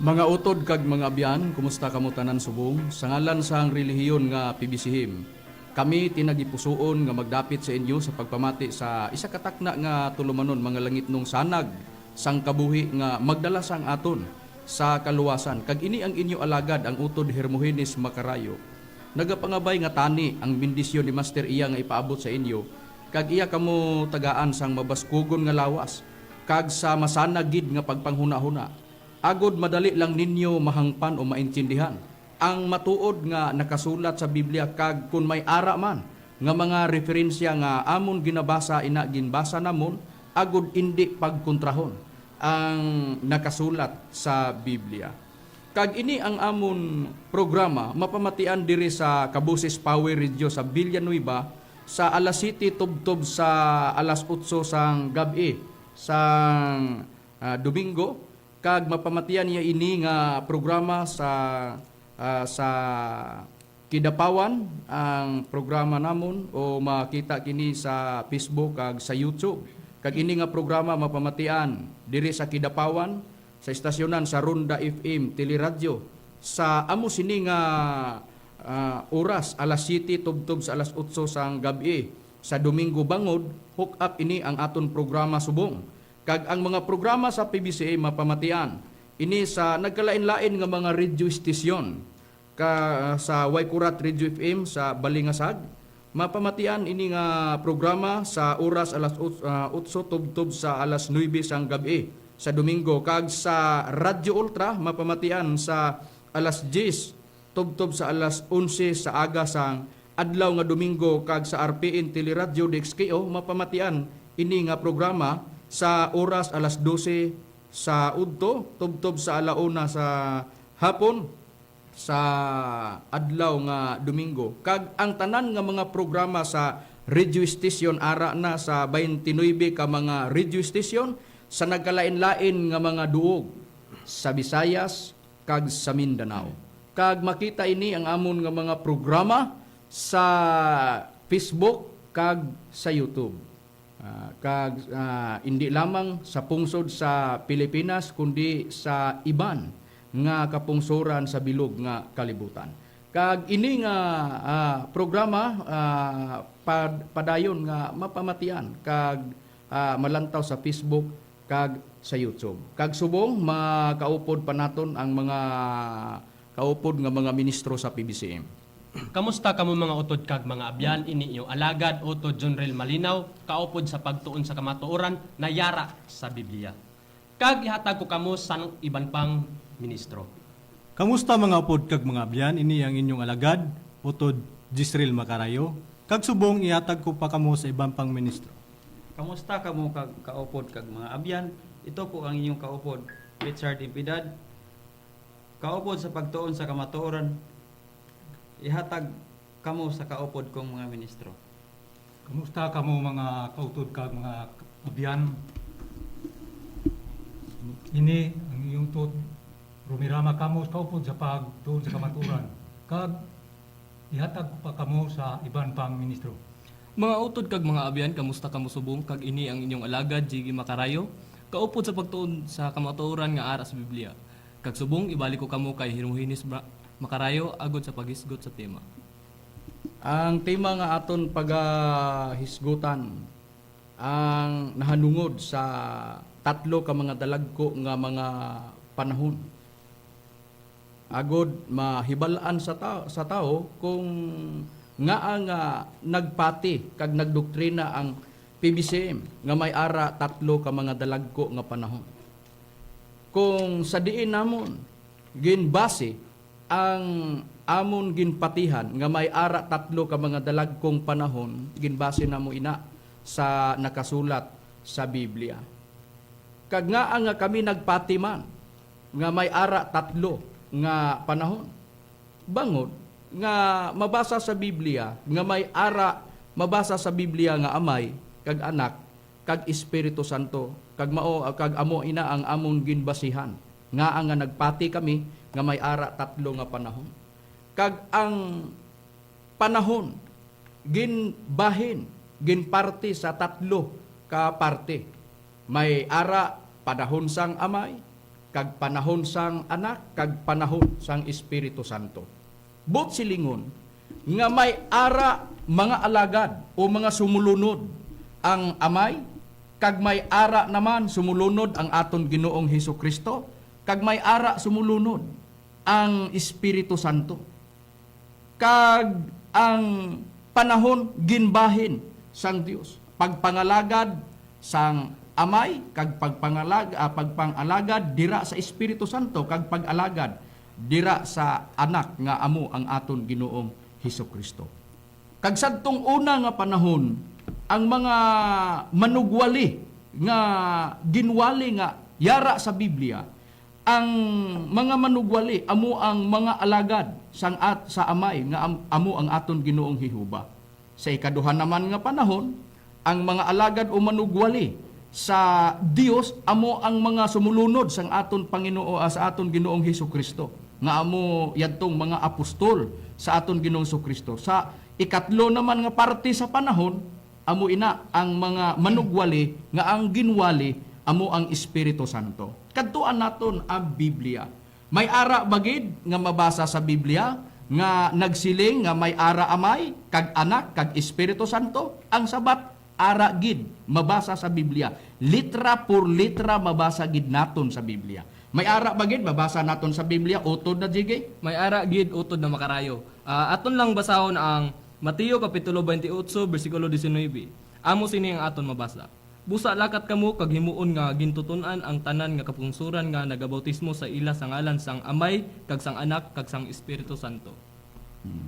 Mga utod kag mga abyan, kumusta kamo tanan subong? Sa ngalan sang relihiyon nga PBCM, kami tinagipusoon nga magdapit sa inyo sa pagpamati sa isa ka takna nga tulumanon, mga langitnong sanag sang kabuhi nga magdala sang aton sa kaluwasan. Kag ini ang inyo alagad, ang utod Hermogenes Makarayo. Nagapangabay nga tani ang bendisyon ni Master iya nga ipaabot sa inyo kag iya kamo tagaan sang mabaskugon nga lawas kag sa masanag gid nga pagpanghuna-huna agod madali lang ninyo mahangpan o maintindihan ang matuod nga nakasulat sa Biblia, kag kung may ara man nga mga referensya nga amon ginabasa, ina ginbasa namon agod indi pagkontrahon ang nakasulat sa Biblia. Kag ini ang amon programa mapamatian diri sa Kabusis Power Radio sa Villanueva sa alas 7 tubtob sa alas 8 sang gabi sang Domingo, kag mapamatian niya ini nga programa sa Kidapawan ang programa namon o makita kini sa Facebook kag sa YouTube. Kag ini nga programa mapamatian diri sa Kidapawan sa istasyonan sa Ronda FM Teleradyo sa amo sini nga oras, alas 7 tubtob sa alas 8 sang gabi sa Domingo, bangod hook up ini ang aton programa subong. Kag ang mga programa sa PBCA mapamatian ini sa nagkalain-lain nga mga radio station ka sa Waikurat Radio FM sa Balingasag. Mapamatian ini nga programa sa oras alas 8 tubtob sa alas 9 sang gabi sa Domingo, kag sa Radyo Ultra mapamatian sa alas 10 tubtob sa alas 11 sa aga sang adlaw nga Domingo, kag sa RPN Teleradyo DXKO mapamatian ini nga programa sa oras alas 12 sa udto tubtob sa alauna sa hapon sa adlaw nga Domingo. Kag ang tanan nga mga programa sa radio station ara na sa 29 ka mga radio station sa nagkalain-lain nga mga duog sa Visayas kag sa Mindanao. Kag makita ini ang amon nga mga programa sa Facebook kag sa YouTube. Kag hindi lamang sa pungsod sa Pilipinas kundi sa iban nga kapungsoran sa bilog nga kalibutan. Kag ini nga programa padayon nga mapamatian kag malantaw sa Facebook kag sa YouTube. Kag subong makaupod pa naton ang mga kaupod nga mga ministro sa PBCM. Kamusta kamo, mga utod kag mga abyan? Ini inyong alagad, utod Junrel Malinaw, kaupod sa pagtuon sa kamatuoran na yara sa Biblia. Kag ihatag ko kamo sa iban pang ministro. Kamusta, mga upod kag mga abyan, ini ang inyong alagad, utod Jisril Makarayo. Kag subong ihatag ko pa kamo sa ibang pang ministro. Kamusta kamo kag kaupod kag mga abyan? Ito po ang inyong kaupod, Richard Impidad. Kaupod sa pagtuon sa kamatuoran, ihatag kamo sa kaupod kong mga ministro. Kamusta kamo, mga kautod kag mga abyan? Ini ang iyong utod Rumirama kamo, kaupod sa pagtuon sa kamatuoran. Kag ihatag ko pa kamo sa iban pang ministro. Mga utod kag mga abyan, kamusta kamo subong? Kag ini ang inyong alagad, Jiggy Makarayo, kaupod sa pagtuon sa kamatuoran nga ara sa Biblia. Kag subong ibalik ko kamo kay Hermogenes Makarayo agod sa paghisgot sa tema. Ang tema nga aton pagahisgutan ang nahanungod sa tatlo ka mga dalagko nga mga panahon. Agod mahibalaan sa tao kung nga nga nagpati kag nagdoktrina ang PBCM nga may ara tatlo ka mga dalagko nga panahon. Kung sa diin namon ginbase ang amon ginpatihan nga may ara tatlo ka mga dalagkong panahon, ginbase namo ina sa nakasulat sa Biblia. Kag nga nga kami nagpati man nga may ara tatlo nga panahon, bangod nga mabasa sa Biblia nga may ara, mabasa sa Biblia nga Amay kag Anak kag Espiritu Santo, kag mao kag amo ina ang amon ginbasihan nga ang nga nagpati kami nga may ara tatlo nga panahon. Kag ang panahon ginbahin, ginparte sa tatlo ka parte. May ara panahon sang Amay. kag panahon sang Anak, kag panahon sang Espiritu Santo. Buot silingon nga may ara mga alagad o mga sumulunod ang Amay, kag may ara naman sumulunod ang aton Ginoong Hesus Kristo, kag may ara sumulunod ang Espiritu Santo. Kag ang panahon ginbahin sang Dios, pagpangalagad sang Amay kag pagpangalagad dira sa Espiritu Santo kag pag-alagad dira sa Anak nga amo ang aton Ginoong Hesus Kristo. Kag sadtong una nga panahon, ang mga manugwali nga ginwali nga yara sa Biblia, ang mga manugwali amo ang mga alagad sang at sa Amay nga amo ang aton Ginoong Jehova. Sa ikaduha naman nga panahon, ang mga alagad o manugwali sa Dios amo ang mga sumulunod sang aton Panginoon, sa aton Ginoong Hesus Kristo, nga amo yadtong mga apostol sa aton Ginoong Hesus Kristo. Sa ikatlo naman nga parte sa panahon, amo ina ang mga manugwali nga ang ginwali amo ang Espiritu Santo. Kadtuan naton ang Biblia. May ara bagid nga mabasa sa Biblia nga nagsiling nga may ara Amay kag Anak kag Espiritu Santo? Ang sabat, ara gid mabasa sa Biblia. Litra por litra mabasa gid naton sa Biblia. May ara bagid mabasa naton sa Biblia, utod na Jiggy? May ara gid, utod na Makarayo. Aton lang basahon ang Mateo kapitulo 28 bersikulo 19. Amo sini ang aton mabasa. "Busa lakat kamo kag himuon nga gintutun-an ang tanan nga kapungsuran nga nagabautismo sa ila sa ngalan sang Amay kag sang Anak kag sang Espiritu Santo."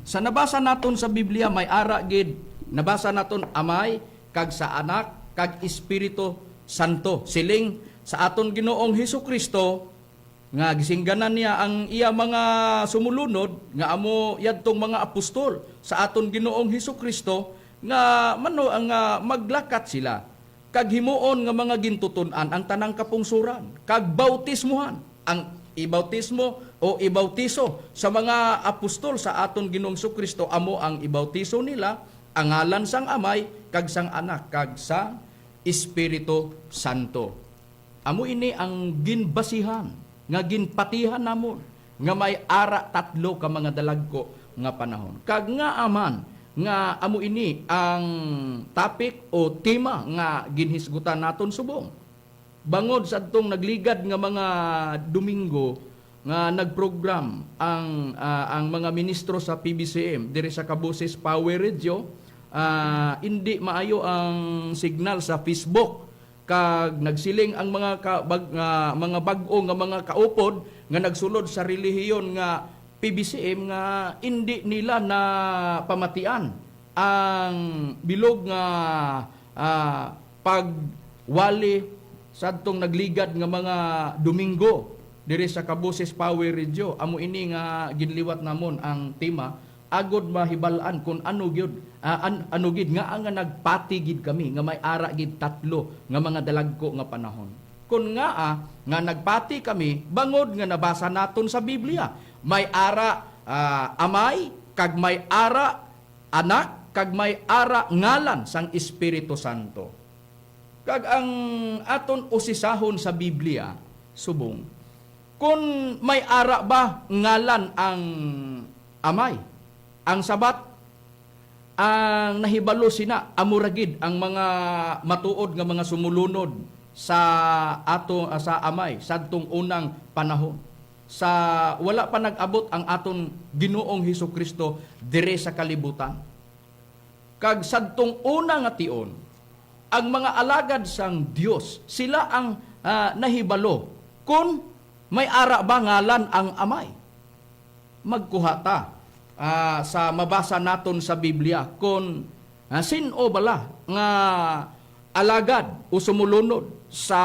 Sa nabasa naton sa Biblia, may ara gid nabasa naton Amay kag sa Anak kag Espiritu Santo. Siling sa aton Ginoong Hesus Kristo nga gisingganan niya ang iya mga sumulunod nga amo yadtong mga apostol sa aton Ginoong Hesus Kristo nga mano ang maglakat sila kag himuon nga mga gintutun-an ang tanang kapungsuran kag bautismuhan. Ang ibautismo o ibautiso sa mga apostol sa aton Ginoong Kristo amo ang ibautiso nila ang ngalan sang Amay kag sang Anak kag sang Espiritu Santo. Amo ini ang ginbasihan nga ginpatihan namon nga may ara tatlo ka mga dalagko nga panahon. Kag nga aman nga amo ini ang topic o tema nga ginhisgutan naton subong. Bangod sa adtong nagligad nga mga Domingo nga nagprogram ang mga ministro sa PBCM diri sa Kaboses Power Radio, hindi maayo ang signal sa Facebook kag nagsiling ang mga bag-o nga mga kaupod nga nagsulod sa relihiyon nga PBCM nga hindi nila na pamatian ang bilog nga pagwali sadtong nagligad nga mga Domingo diri sa Kaboses Power Radio. Amo ini nga ginliwat namon ang tema agod mahibal-an kung ano gyud ano gid nga ang nagpati gid kami nga may ara gid tatlo nga mga dalagko nga panahon. Kun nga nga nagpati kami bangod nga nabasa naton sa Biblia may ara Amay kag may ara Anak kag may ara ngalan sang Espiritu Santo. Kag ang aton usisahon sa Biblia subong, kung may ara ba ngalan ang Amay? Ang sabat, ang nahibalo sina amo ra gid ang mga matuod nga mga sumulunod sa ato sa Amay sadtong unang panahon sa wala pa nag-abot ang aton Ginoong Hesus Kristo dire sa kalibutan. Kag sadtong una nga tion, ang mga alagad sang Dios, sila ang nahibalo kung may ara ba ngalan ang Amay. Magkuha ta sa mabasa naton sa Biblia kung sino bala nga alagad o sumulunod sa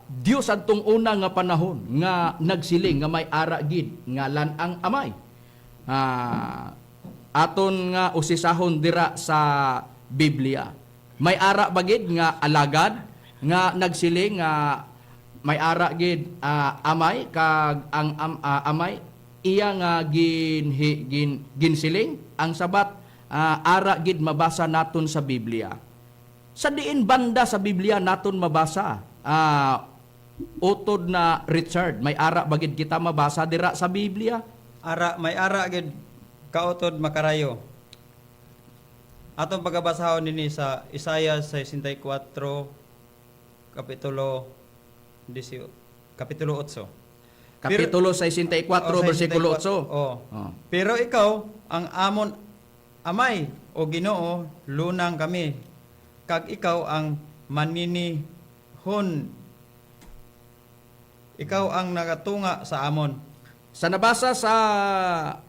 Dios adtong una nga panahon nga nagsiling nga may ara gid ngalan ang Amay. Aton nga usisahon dira sa Biblia. May ara ba gid nga alagad nga nagsiling nga may ara gid Amay kag ang Amay iya nga ginsiling? Ang sabat, ara gid mabasa naton sa Biblia. Sa diin banda sa Biblia naton mabasa? Utod na Richard, may ara bagid kita mabasa dira sa Biblia? Ara, may ara gid, kautod Makarayo. Atong pagabasahon nini sa Isaiah 64 kapitulo 18, kapitulo 8. Kapitulo 64 Oh, bersikulo 8. 64. Oh. Oh. Pero ikaw ang amon amay, o Ginoo, lunang kami. Kag ikaw ang maninihon. Ikaw ang nagatunga sa amon. Sa nabasa sa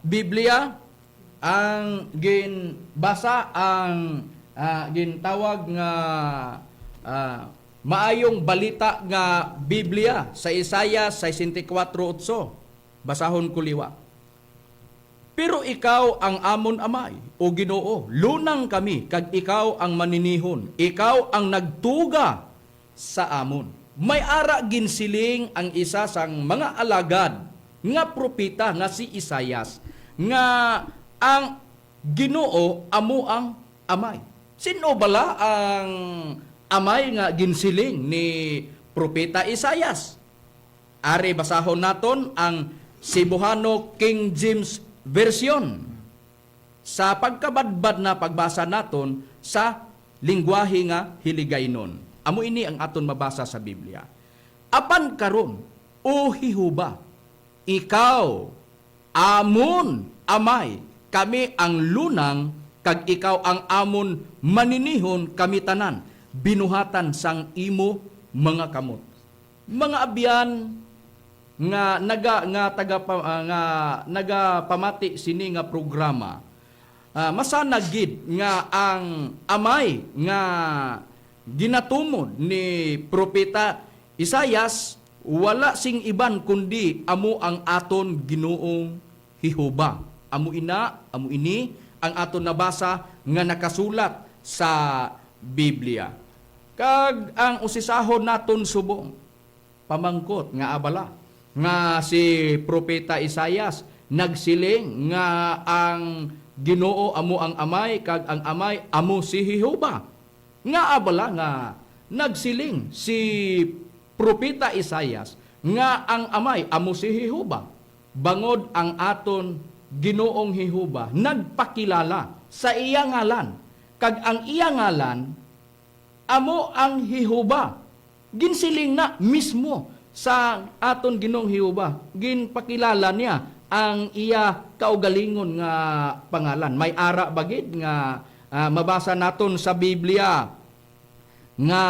Biblia, ang ginbasa ang gintawag nga maayong balita nga Biblia sa Isaiah 64:8. Basahon ko liwa. Pero ikaw ang amon amay, o Ginoo, lunang kami, kag ikaw ang maninihon, ikaw ang nagtuga sa amon. May ara ginsiling ang isa sang mga alagad nga propeta nga si Isayas nga ang Ginoo amo ang amay. Sino bala ang amay nga ginsiling ni propeta Isayas? Ari basahon naton ang Cebuano King James Version sa pagkabadbad na pagbasa naton sa lingwahe nga Hiligaynon. Amo ini ang aton mabasa sa Biblia. Apan karon, o Hihuba, ikaw amon amay, kami ang lunang, kag ikaw ang amon maninihon, kami tanan binuhatan sang imo mga kamot. Mga abyan nga naga nga taga nga nagapamati sini nga programa, masana gid nga ang amay nga ginatumod ni propeta Isayas wala sing iban kundi amo ang aton Ginoong Jehova. Amo ina, amo ini ang aton nabasa nga nakasulat sa Biblia. Kag ang usisahon naton subong, pamangkot nga abala nga si propeta Isayas nagsiling nga ang Ginoo amo ang amay kag ang amay amo si Jehova. Nga abala nga nagsiling si propeta Isayas nga ang amay amo si Jehova bangod ang aton Ginoong Jehova nagpakilala sa iya ngalan, kag ang iya ngalan amo ang Jehova. Ginsiling na mismo sa aton Ginoong Jehova. Ginpakilala niya ang iya kaugalingon nga pangalan. May ara bagid nga mabasa naton sa Biblia nga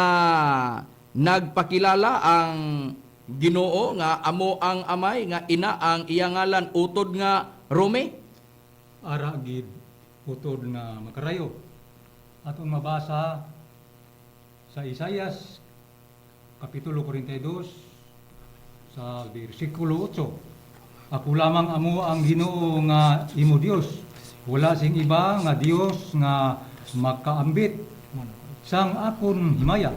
nagpakilala ang Ginoo nga amo ang amay, nga ina ang iya ngalan, utod nga Rome? Ara gid, utod na Makarayo. Atong mabasa sa Isayas kapitulo 42 sa bersikulo 8. Ako lamang amo ang Ginoo nga imo Dios. Wala sing iba nga Dios nga makaambit sang akon himaya.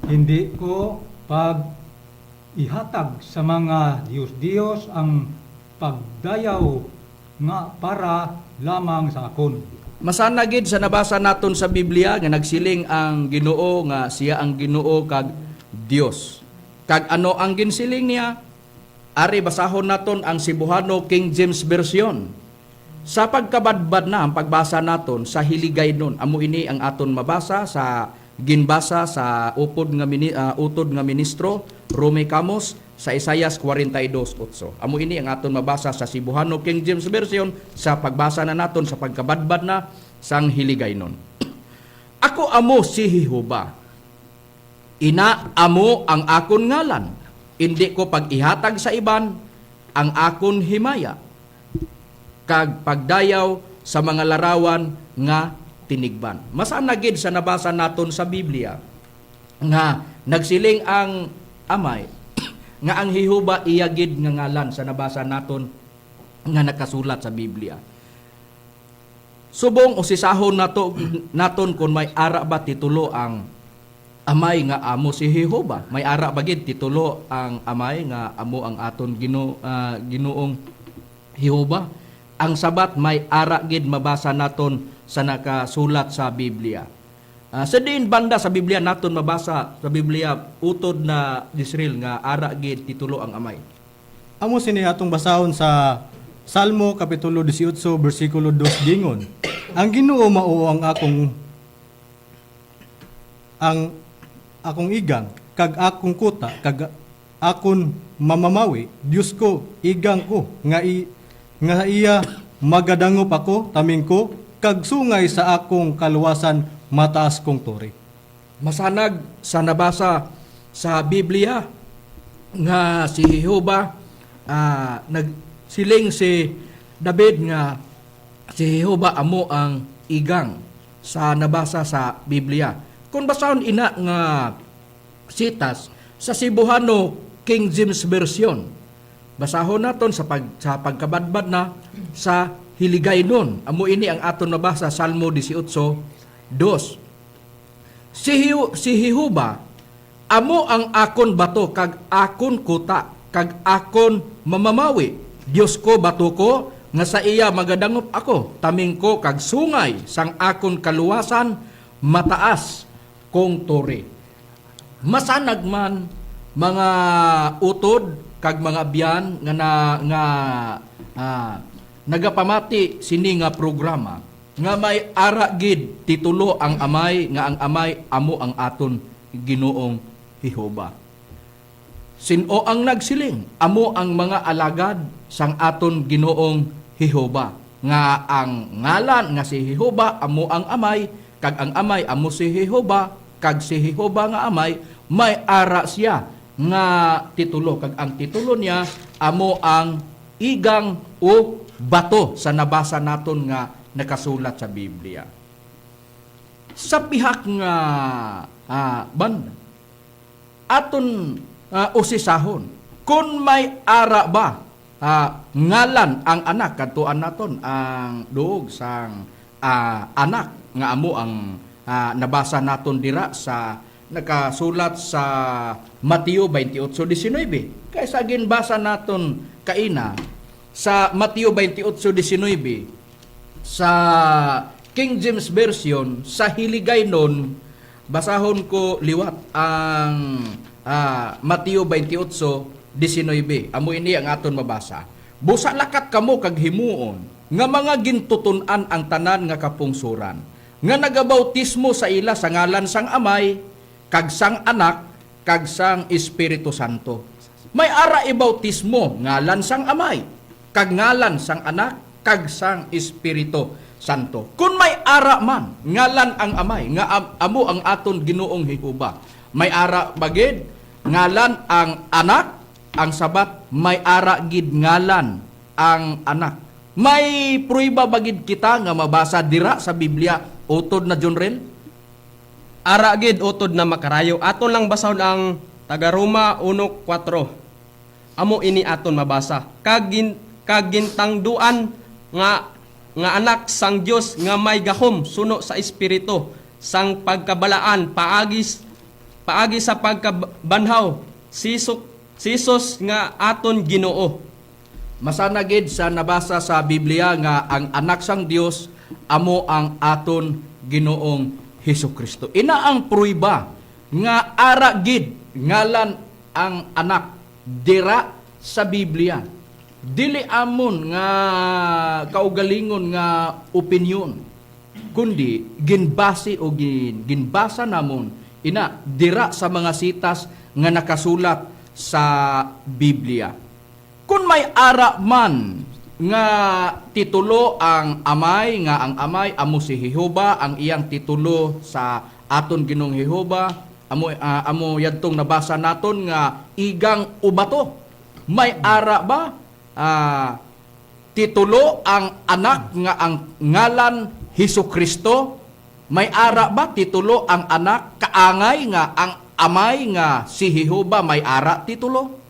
Hindi ko pag ihatag sa mga Diyos-Diyos ang pagdayaw nga para lamang sa akon. Masana gid sa nabasa naton sa Biblia nga nagsiling ang Ginoo nga siya ang Ginoo kag Dios. Kag ano ang ginsiling niya? Ari basahon naton ang Cebuano King James Version. Sa pagkabadbad na ang pagbasa naton sa Hiligaynon, amo ini ang aton mabasa sa ginbasa sa upod nga utod nga ministro Rome Camus sa Isayas 42:8. Amo ini ang aton mabasa sa Cebuano King James Version sa pagbasa na naton sa pagkabadbad na sang Hiligaynon. Ako amo si Jehova. Ina amo ang akon ngalan. Hindi ko pag-ihatag sa iban ang akon himaya kag pagdayaw sa mga larawan nga tinigban. Masana gid sa nabasa naton sa Biblia nga nagsiling ang amay nga ang Jehova iya gid nga ngalan sa nabasa naton nga nakasulat sa Biblia. Subong usisahon nato naton kung may ara ba titulo ang amay nga amo si Jehova. May ara ba gid titulo ang amay nga amo ang aton Ginoong Jehova? Ang sabat, may ara gid mabasa naton sa nakasulat sa Biblia. Sa diin banda sa Biblia naton mabasa sa Biblia, utod na Israel, nga ara gid titulo ang Amay? Amo sini atong basahon sa Salmo kapitulo 18 bersikulo 2, gingon: "Ang Ginoo mao ang akong igang kag akong kuta kag akon mamamawi, Dios ko, igang ko nga iya magadangop ako, taming ko kag sungay sa akong kaluwasan, mataas kong tore." Masanag sa nabasa sa Biblia nga si Jehova, nagsiling si David nga si Jehova amo ang igang sa nabasa sa Biblia. Kung basahon ina nga sitas sa Cebuano King James Version, basahon naton sa pagkabadbad na sa Hiligaynon. Amo ini ang aton nabasa, Salmo 18:2. Si Jehova amo ang akon bato kag akon kuta kag akon mamamawi. Dios ko, bato ko nga sa iya magadangop ako, taming ko kag sungay sang akon kaluwasan, mataas kong tore. Masanag man, mga utod kag mga abyan nga na, nga nagapamati sini nga programa, nga may ara gid titulo ang Amay, nga ang Amay amo ang aton Ginoong Jehova. Sino ang nagsiling? Amo ang mga alagad sang aton Ginoong Jehova. Nga ang ngalan nga si Jehova amo ang Amay, kag ang Amay amo si Jehova, kag si Jehova nga Amay may ara siya nga titulo, kag ang titulo niya amo ang igang o bato sa nabasa naton nga nakasulat sa Biblia. Sa pihak nga banda, aton usisahon kung may ara ba ngalan ang Anak. Kadtuan naton ang duog sang Anak nga amo ang nabasa naton dira sa nakasulat sa Mateo 28:19. Kaysa ginbasa naton kaina sa Mateo 28:19 sa King James Version, sa Hiligaynon, basahon ko liwat ang Mateo 28:19. Amo ini ang aton mabasa: "Busa lakat kamo kag himuon nga mga gintutun-an ang tanan nga kapungsuran, nga nagabautismo sa ila sa ngalan sang Amay kag sang Anak kag sang Espiritu Santo." May ara ibautismo ngalan sang Amay kag ngalan sang Anak kag sang Espiritu Santo. Kung may ara man ngalan ang Amay nga amo ang aton Ginoong Jehova, may ara bagid ngalan ang Anak? Ang sabat, may ara gid ngalan ang Anak. May pruiba bagid kita nga mabasa dira sa Biblia, utod na John Rel? Ara gid, utod na Makarayo. Aton lang basahon ang taga Roma 1:4. Amo ini aton mabasa. Kag gintangduan nga anak sang Dios nga may gahom suno sa Espiritu sang pagkabalaan paagi sa pagkabanhaw si Jesus nga aton Ginoo. Masanagid sa nabasa sa Biblia nga ang Anak sang Dios amo ang aton Ginoong Hesus Kristo. Ina ang pruiba nga ara gid ngalan ang Anak dira sa Biblia. Dili amon nga kaugalingon nga opinion, kundi ginbase o ginbasa namon ina dira sa mga sitas nga nakasulat sa Biblia. Kung may ara man nga titulo ang Amay, nga ang Amay amo si Jehova, ang iyang titulo sa aton Ginoong Jehova amo yadtong nabasa naton nga igang o bato. May ara ba titulo ang Anak nga ang ngalan Hesus Kristo? May ara ba titulo ang Anak kaangay nga ang Amay nga si Jehova may ara titulo?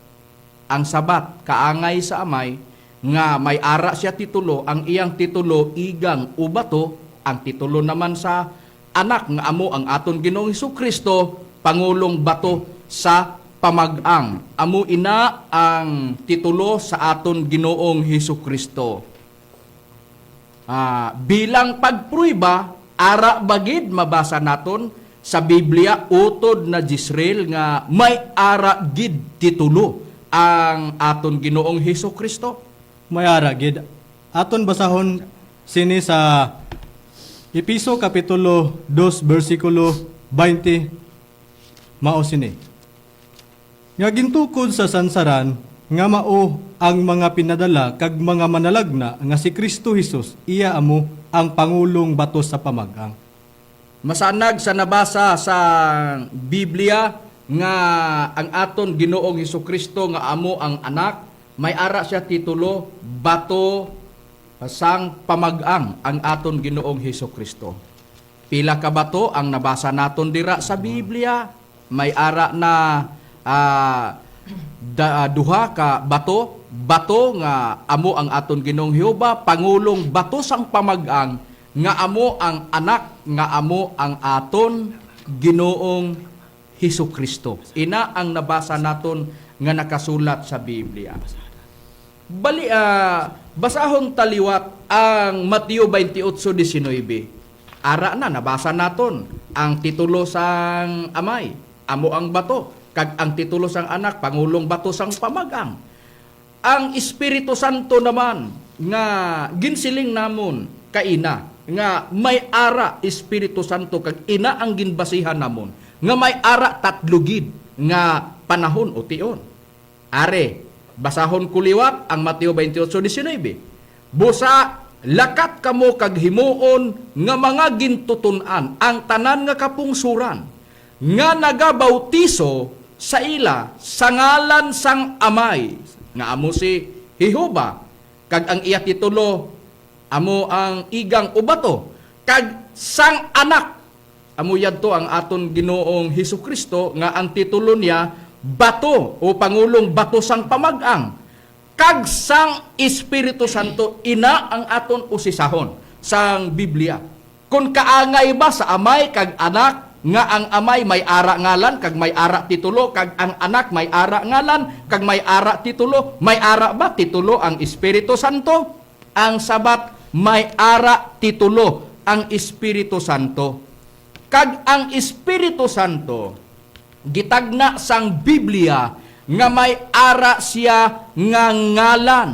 Ang sabat, kaangay sa Amay nga may ara siya titulo, ang iyang titulo igang o bato. Ang titulo naman sa Anak nga amo ang aton Ginoong Hesus Kristo, pangulong bato sa pamag-ang. Amo ina ang titulo sa aton Ginoong Hesus Kristo. Bilang pagpruiba, Ara bagid mabasa naton sa Biblia, utod na Jisrael, nga may ara gid titulo ang aton Ginoong Hesus Kristo? May ara gid. Aton basahon sini sa Episo kapitulo 2 bersikulo 20, mao sini. Nga gintukod sa sansaran nga mao ang mga pinadala kag mga manalagna nga si Kristo Jesus iya amo ang pangulong bato sa pamag-ang. Masanag sa nabasa sa Biblia nga ang aton Ginoong Hesus Kristo nga amo ang anak, may ara siya titulo, bato sang pamag-ang ang aton Ginoong Hesus Kristo. Pila ka bato ang nabasa naton dira sa Biblia? May ara na duha ka bato, bato nga amo ang aton Ginoong Jehova, pangulong bato sang pamag-ang nga amo ang anak nga amo ang aton Ginoong Hesus Kristo. Ina ang nabasa naton nga nakasulat sa Biblia. Bali, basahon taliwat ang Mateo 28:19. Ara na nabasa naton ang titulo sang amay, amo ang bato, kag ang titulo sang anak, pangulong bato sang pamagang. Ang Espiritu Santo naman nga ginsiling namon kaina nga may ara Espiritu Santo, kag ina ang ginbasihan namon nga may ara tatlo gid nga panahon o tion. Are, basahon ko liwat ang Mateo 28:19. Busa lakat kamo kag himuon nga mga gintutun-an ang tanan nga kapungsuran nga nagabautiso sa ila sa ngalan sang Amay nga amo si Jehova kag ang iya titulo amo ang igang o bato, kag sang anak, amo yadto ang aton Ginoong Hesus Kristo nga ang titulo niya bato o pangulong bato sang pamag-ang, kag sang Espiritu Santo. Ina ang aton usisahon sang Biblia kung kaangay ba sa Amay kag Anak nga ang Amay may ara ngalan kag may ara titulo, kag ang Anak may ara ngalan kag may ara titulo. May ara ba titulo ang Espiritu Santo? Ang sabat, may ara titulo ang Espiritu Santo. Kag ang Espiritu Santo, gitagna sang Biblia nga may ara siya nga ngalan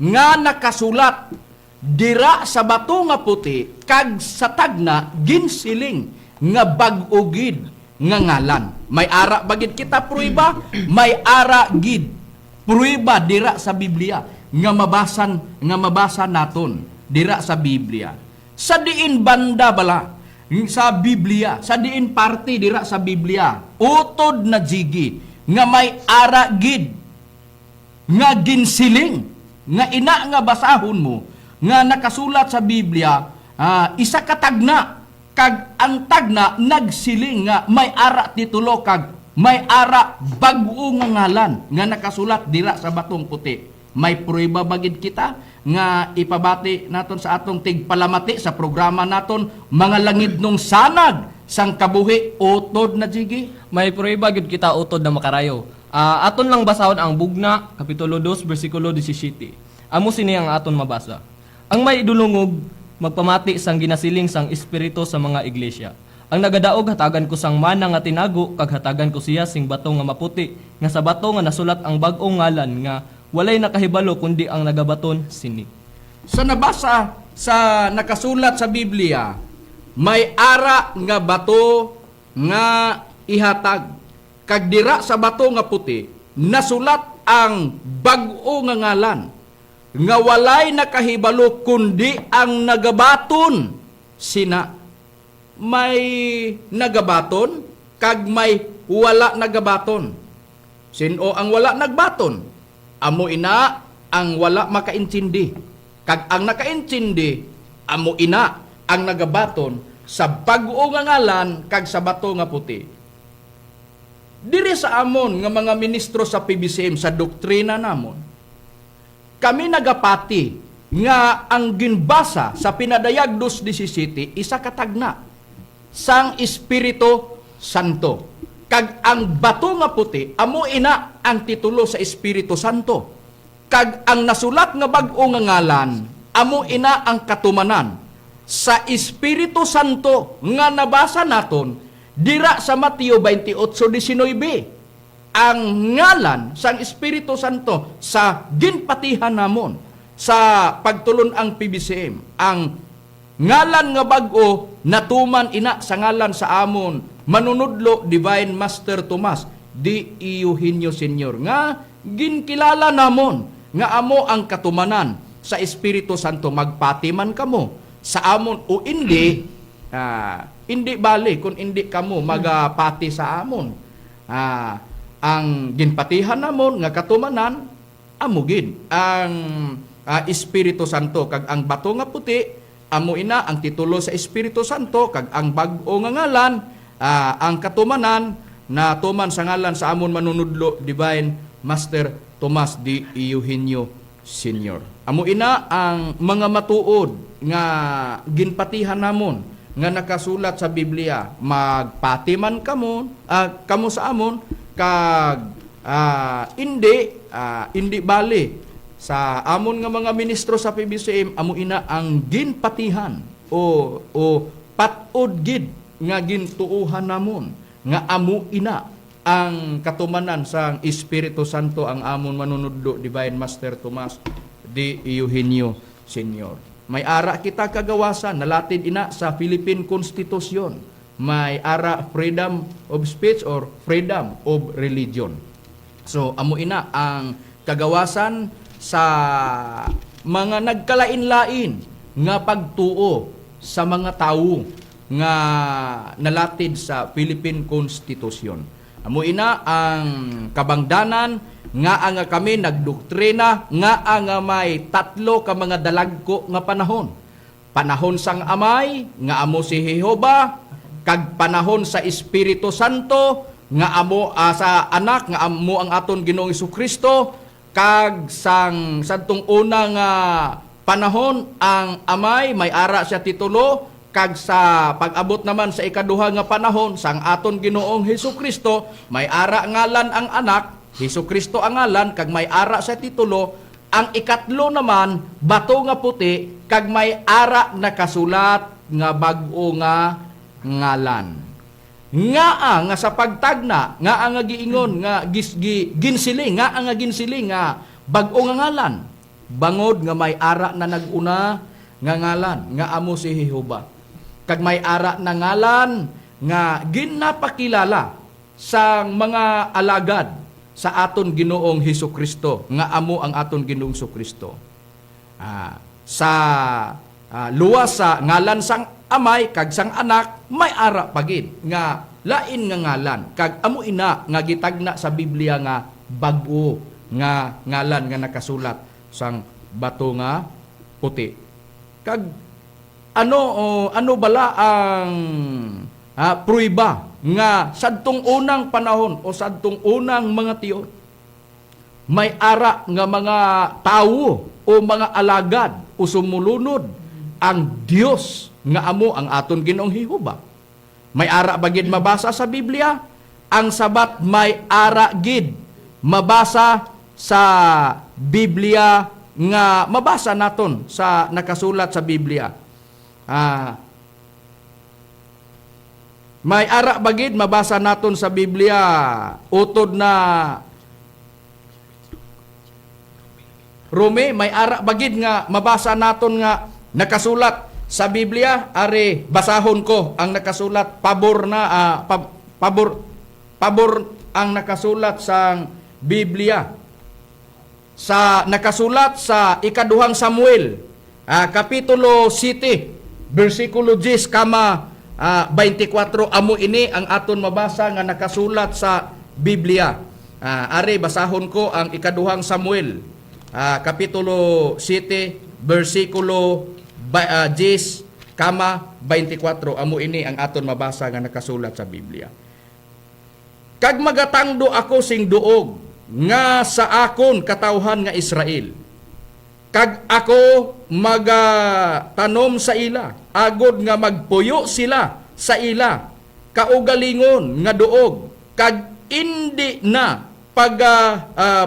nga nakasulat dira sa bato nga puti, kag sa tagna ginsiling nga bag-o gid nga ngalan. May ara ba gid kita pruiba? May ara gid pruiba dira sa Biblia nga mabasa naton dira sa Biblia. Sa diin banda bala sa Biblia, sa diin parte dira sa Biblia, utod na Jigi, nga may ara gid nga ginsiling nga ina nga basahon mo nga nakasulat sa Biblia, isa ka tagna, kag ang tagna nagsiling nga may ara titulo kag may ara bag-o nga ngalan nga nakasulat dira sa batong puti? May prueba bagid kita nga ipabati naton sa atong tigpalamati sa programa naton Mga Langitnong Sanag sang Kabuhi, utod na Jigi? May pruweba gyud kita, utod na Makarayo. Aton lang basahon ang Bugna kapitulo 2 bersikulo 17. Amo sini ang aton mabasa. Ang may idulungog magpamati sang ginasiling sang Espiritu sa mga iglesia. Ang nagadaog, hatagan ko sang mana nga tinago, kag hatagan ko siya sing bato nga maputi nga sa bato nga nasulat ang bag-ong ngalan nga walay nakahibalo kundi ang nagabaton sini. Sa nabasa sa nakasulat sa Biblia, may ara nga bato nga ihatag. Kag dira sa bato nga puti, nasulat ang bag-o nga ngalan nga walay nakahibalo kundi ang nagabaton sina. May nagabaton kag may wala nagabaton. Sino ang wala nagbaton? Amo ina ang wala makaintindi. Kag ang nakaintindi, amo ina ang nagabaton sa bag-o nga ngalan kag sa bato nga puti. Diri sa amon nga mga ministro sa PBCM, sa doktrina namon, kami nagapati nga ang ginbasa sa Pinadayag 2.17 isa katagna sang Espiritu Santo. Kag ang bato nga puti, amo ina ang titulo sa Espiritu Santo. Kag ang nasulat nga bag-o nga ngalan, amo ina ang katumanan Sa Espiritu Santo nga nabasa naton dira sa Mateo 28:19. Ang ngalan sang Espiritu Santo sa ginpatihan namon sa pagtulon ang PBCM, ang ngalan nga bag-o, natuman ina sa ngalan sa amon manunudlo Divine Master Tomas D. Eugenio Senior, nga ginkilala namon nga amo ang katumanan sa Espiritu Santo. Magpati man kamo sa amon o hindi, hindi bali kung hindi kamo magapati sa amon. Ang ginpatihan namon nga katumanan amo gid ang Espiritu Santo, kag ang bato nga puti amo ina ang titulo sa Espiritu Santo, kag ang bag-o nga ngalan, ang katumanan na tuman sa ngalan sa amon manunudlo Divine Master Tomas D. Eugenio Senior. Amo ina ang mga matuod nga ginpatihan namon nga nakasulat sa Biblia. Magpati man kamo sa amon kag hindi bali, sa amon nga mga ministro sa PBCM, amo ina ang ginpatihan o pat-od gid nga gintuuhan namon nga amo ina ang katumanan sa Espiritu Santo, ang amon manunudlo Divine Master Tomas D. Eugenio Senior. May ara kita kagawasan, nalatid ina sa Philippine Constitution. May ara freedom of speech or freedom of religion. So amo ina ang kagawasan sa mga nagkalain-lain nga pagtuo sa mga tawo nga nalatid sa Philippine Constitution. Amo ina ang kabangdanan nga ang kami nagdoktrina nga ang may tatlo ka mga dalagko nga panahon. Panahon sang Amay nga amo si Jehova, kag panahon sa Espiritu Santo nga amo sa anak nga amo ang aton Ginoong Kristo, kag sang sadtong una nga panahon ang Amay may ara siya titulo, kag sa pag-abot naman sa ikaduha nga panahon sang aton Ginoong Hesus Kristo, may ara ngalan ang anak, Hesus Kristo ang ngalan, kag may ara sa titulo. Ang ikatlo naman, bato nga puti, kag may ara nakasulat nga bag-o nga ngalan. Nga nga sa pagtagna, nga nga giingon nga ginsiling, nga nga ginsiling nga bag-o nga ngalan, bangod nga may ara na naguna nga ngalan nga amo si Jehova, kag may ara na ngalan nga ginapakilala sa mga alagad sa aton Ginoong Hesus Kristo nga amo ang aton Ginoong Hesus Kristo. Sa luwas sa ngalan sang Amay kag sang Anak, may ara pagid nga lain nga ngalan, kag amo ina nga gitagna sa Biblia nga bag-o nga ngalan nga nakasulat sang bato nga puti. Kag ano o, ano bala ang pruiba nga sadtong unang panahon o sadtong unang mga tiyo may ara nga mga tawo o mga alagad o sumulunod ang Dios nga amo ang aton Ginoong Jehova? May ara ba gid mabasa sa Biblia? Ang sabat, may ara gid mabasa sa Biblia nga mabasa naton sa nakasulat sa Biblia. May ara ba gid mabasa naton sa Biblia, utod na Rome? May ara ba gid nga mabasa naton nga nakasulat sa Biblia? Are, basahon ko ang nakasulat pabor na pabor ang nakasulat sa Biblia. Sa nakasulat sa ikaduhang Samuel, kapitulo 7, bersikulo 10 kama 24, amo ini ang aton mabasa nga nakasulat sa Biblia. Are, basahon ko ang ikaduhang Samuel, kapitulo 7, bersikulo 10 kama 24, amo ini ang aton mabasa nga nakasulat sa Biblia. Kag magatangdo ako sing duog nga sa akon katawhan nga Israel. Kag ako magatanom sa ila, agod nga magpuyo sila sa ila kaugalingon nga duog, kag indi na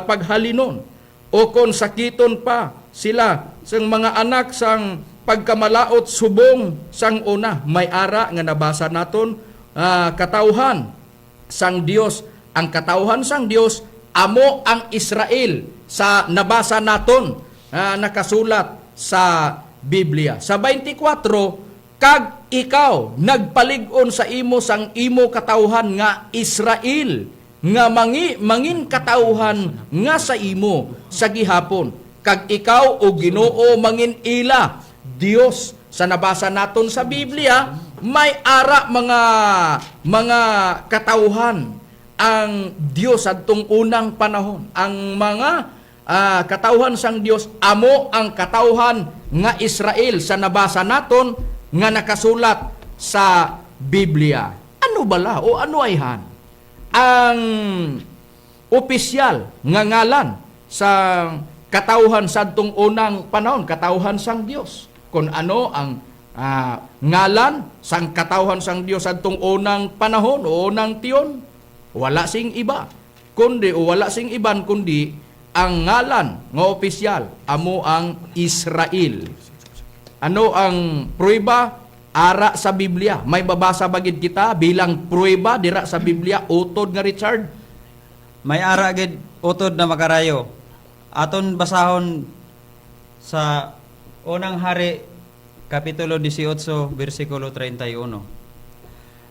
paghalinon o kon sakiton pa sila sang mga anak sang pagkamalaot subong sang una? May ara nga nabasa naton katawhan sang Dios. Ang katawhan sang Dios amo ang Israel sa nabasa naton nakasulat sa Biblia. Sa 24, kag ikaw nagpalig-on sa imo sang imo katawhan nga Israel nga mangin katawhan nga sa imo sa gihapon, kag ikaw, o Ginoo, mangin ila Dios. Sa nabasa naton sa Biblia, may ara mga katawhan ang Dios adtong unang panahon. Ang mga katawhan sang Dios amo ang katawhan nga Israel sa nabasa naton nga nakasulat sa Biblia. Ano bala o ano ayhan ang opisyal nga ngalan sa katawhan sa adtong unang panahon, katawhan sang Dios? Kung ano ang ngalan sang katawhan sang Dios adtong unang panahon o unang tiyon, wala sing iba kundi o wala sing iban kundi ang ngalan nga opisyal amo ang Israel. Ano ang prueba? Ara sa Biblia. May babasa bagid kita bilang prueba dira sa Biblia, utod nga Richard? May ara gid, utod na Makarayo. Aton basahon sa Unang Hari kapitulo 18 bersikulo 31.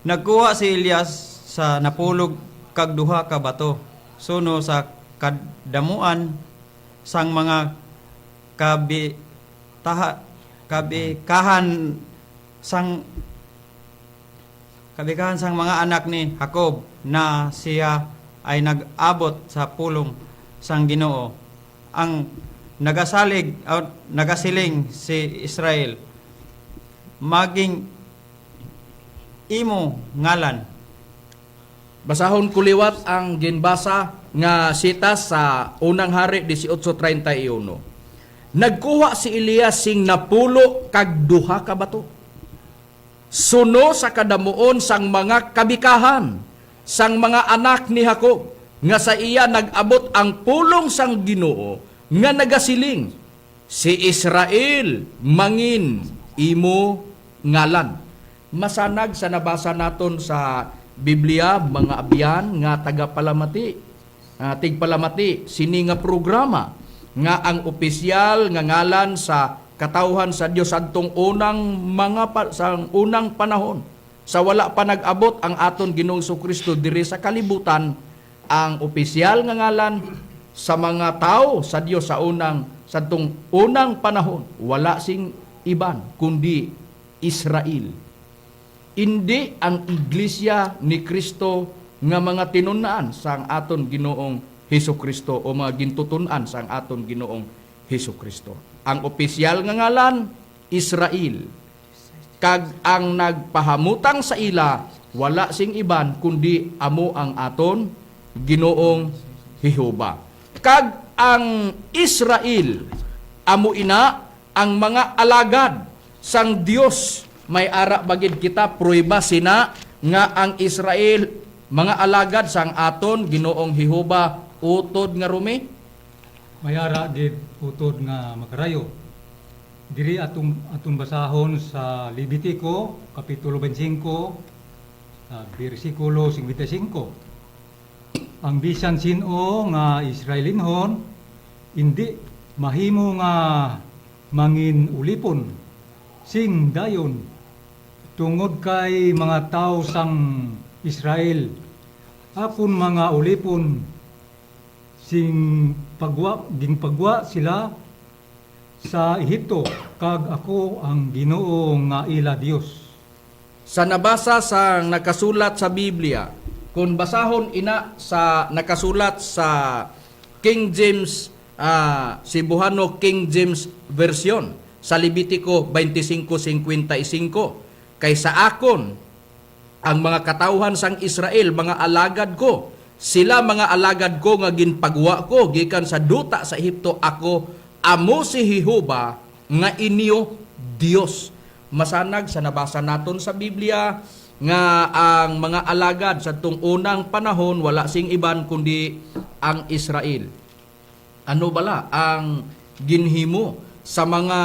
Nagkuha si Elias sa 92 ka bato suno sa kadamuan sang mga kabi taha, kabikahan sang mga anak ni Jacob na siya ay nag-abot sa pulong sang Ginoo ang nagasalig o nagasiling, "Si Israel maging imo ngalan." Basahon ko liwat ang ginbasa nga sitas sa Unang Hari 18:31. Nagkuha si Elias sing 92 ka bato, suno sa kadamuon sang mga kabikahan sang mga anak ni Jacob nga sa iya nag-abot ang pulong sang Ginoo nga nagasiling, "Si Israel mangin imo ngalan." Masanag sa nabasa naton sa Biblia, mga abyan nga taga-palamati, tigpalamati sini nga programa, nga ang opisyal nga ngalan sa katawhan sa Dios adtong unang mga pa, sa unang panahon sa wala pa nag-abot ang aton Ginoong Kristo diri sa kalibutan, ang opisyal nga ngalan sa mga tao sa Dios sa unang sadtong unang panahon, wala sing iban kundi Israel. Hindi ang Iglesia ni Kristo nga mga tinun-an sang aton Ginoong Hesus Kristo o mga gintutun-an sang aton Ginoong Hesus Kristo. Ang opisyal nga ngalan, Israel. Kag ang nagpahamutang sa ila, wala sing iban kundi amo ang aton Ginoong Jehova. Kag ang Israel amo ina ang mga alagad sang Dios. May ara bagid kita prueba sina nga ang Israel mga alagad sang aton Ginoong Jehova, utod nga Rumi? May ara gid, utod nga Makarayo. Diri atong basahon sa Levitico kapitulo 25 sa bersikulo 55. Ang bisan sin-o nga Israelinhon hindi mahimo nga mangin ulipon sing dayon tungod kay mga tao sang Israel akon mga ulipon sing pagwa gingpagwa sila sa Ehipto, kag ako ang Ginoo nga ila Dios. Sa nabasa sa nakasulat sa Biblia, kung basahon ina sa nakasulat sa King James, Cebuano King James Version sa Levitico 25:55, kay sa akon ang mga katawhan sang Israel mga alagad ko sila, mga alagad ko nga ginpagwa ko gikan sa duta sa Ehipto. Ako amo si Jehova nga inyo Dios. Masanag sa nabasa naton sa Biblia nga ang mga alagad sa tong unang panahon, wala sing iban kundi ang Israel. Ano bala ang ginhimo sa mga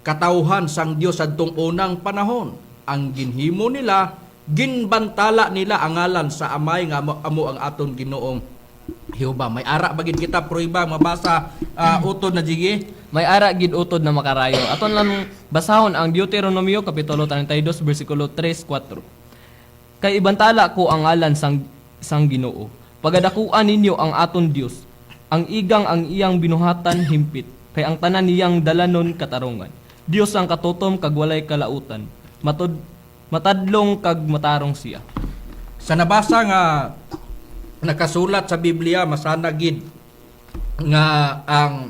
Katawhan sang Dios adtong unang panahon. Ang ginhimo nila, ginbantala nila ang ngalan sa Amay nga amo, amo ang aton Ginoong Jehova. May ara ba gid kita prueba mabasa, utod na Jigi? May ara gid, utod na Makarayo. Aton lang basahon ang Deuteronomio kapitulo 32 bersikulo 3, 4. "Kay ibantala ko ang ngalan sang Ginoo. Pagadakuan ninyo ang aton Dios. Ang igang ang iyang binuhatan himpit, kay ang tanan niyang dalanon katarungan. Dios ang katutom kag walay kalautan. Matud matadlong kag matarong siya." Sa nabasa nga nakasulat sa Biblia, masana gid nga ang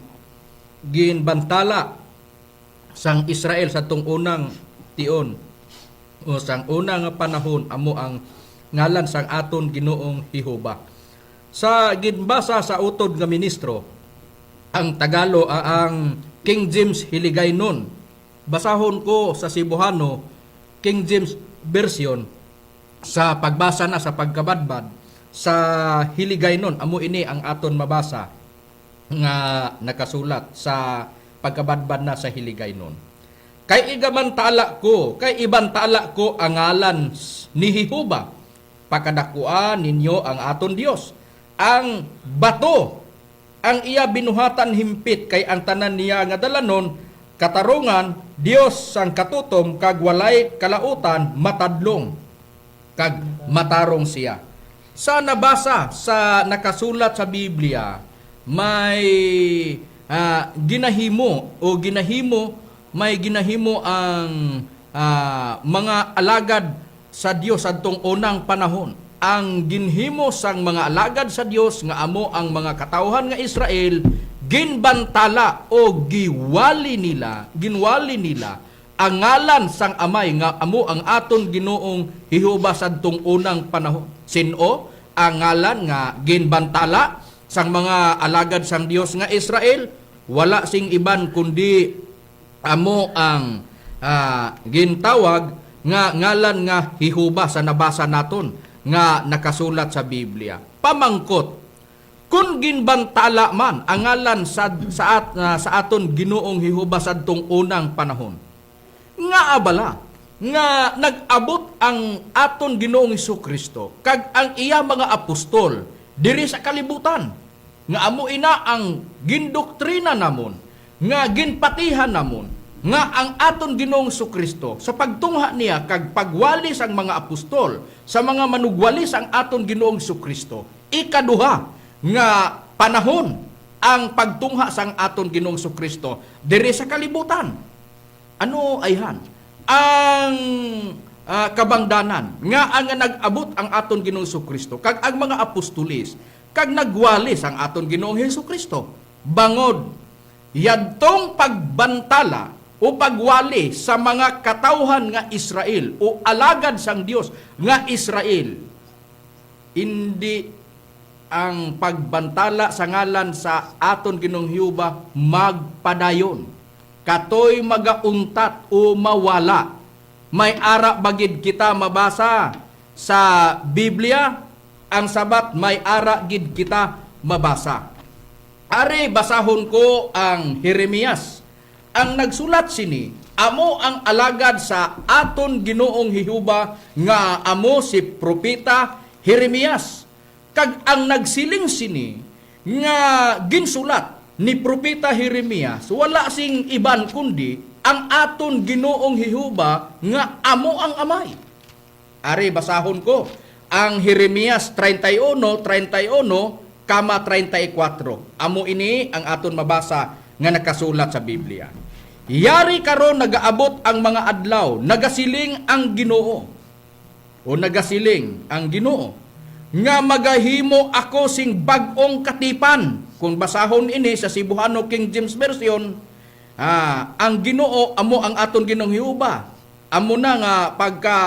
ginbantala sang Israel sa tong unang tion o sang unang nga panahon amo ang ngalan sang aton Ginoong Jehova. Sa ginbasa sa utod nga ministro, ang Tagalo, ang King James Hiligaynon. Basahon ko sa Cebuano, King James Version, sa pagbasa na sa pagkabadbad sa Hiligaynon, amo ini ang aton mabasa nga nakasulat sa pagkabadbad na sa Hiligaynon. "Kay igabantala ko, kay ibantala ko ang ngalan ni Jehova. Pakadakuan ninyo ang aton Dios. Ang bato, ang iya binuhatan himpit, kay ang tanan niya nga dalanon katarungan. Dios sang katutom kag walay kalautan, matadlong kag matarong siya." Sa nabasa sa nakasulat sa Biblia, may ginahimo o ginahimo may ginahimo ang mga alagad sa Dios adtong unang panahon. Ang ginhimo sang mga alagad sa Dios nga amo ang mga katawhan nga Israel, ginbantala o giwali nila, ginwali nila ang ngalan sang Amay nga amo ang aton Ginoong Jehova sadtong unang panahon. Sino ang ngalan nga ginbantala sang mga alagad sang Dios nga Israel? Wala sing iban kundi amo ang gintawag nga ngalan nga Jehova sa nabasa naton nga nakasulat sa Biblia. Pamangkot, kung ginbantala man ang ngalan sa aton Ginoong Jehova sadtong unang panahon, nga abala nga nag-abot ang aton Ginoong Kristo kag ang iya mga apostol diri sa kalibutan, nga amo ina ang gindoktrina namon nga ginpatihan namon nga ang aton Ginoong Kristo sa pagtungha niya kag pagwali sang mga apostol sa mga manugwali sang aton Ginoong Kristo, ikaduha nga panahon ang pagtungha sang aton Ginoong Kristo diri sa kalibutan, ano ayhan ang kabangdanan nga ang nag-abot ang aton Ginoong Kristo kag ang mga apostolis kag nagwalis ang aton Ginoong Kristo, bangod yadtong pagbantala o pagwali sa mga katawhan nga Israel o alagad sang Dios nga Israel, hindi ang pagbantala sa ngalan sa aton Ginoong Jehova magpadayon, katoy magauntat o mawala? May ara bagid kita mabasa sa Biblia? Ang sabat, may ara gid kita mabasa. Are, basahon ko ang Jeremias. Ang nagsulat sini amo ang alagad sa aton Ginoong Jehova nga amo si propeta Jeremias. Kag ang nagsiling sini nga ginsulat ni propeta Jeremias, wala sing iban kundi ang aton Ginoong Jehova nga amo ang Amay. Ari, basahon ko ang Jeremias 31, 31 kama 34. Amo ini ang aton mabasa nga nakasulat sa Biblia. "Yari karon nagaabot ang mga adlaw, nagasiling ang Ginoo." O nagasiling ang Ginoo nga magahimo ako sing bag-ong katipan. Kung basahon ini sa Cebuano King James Version, ang Ginoo amo ang aton Ginoong Jehova. Amo na nga pagka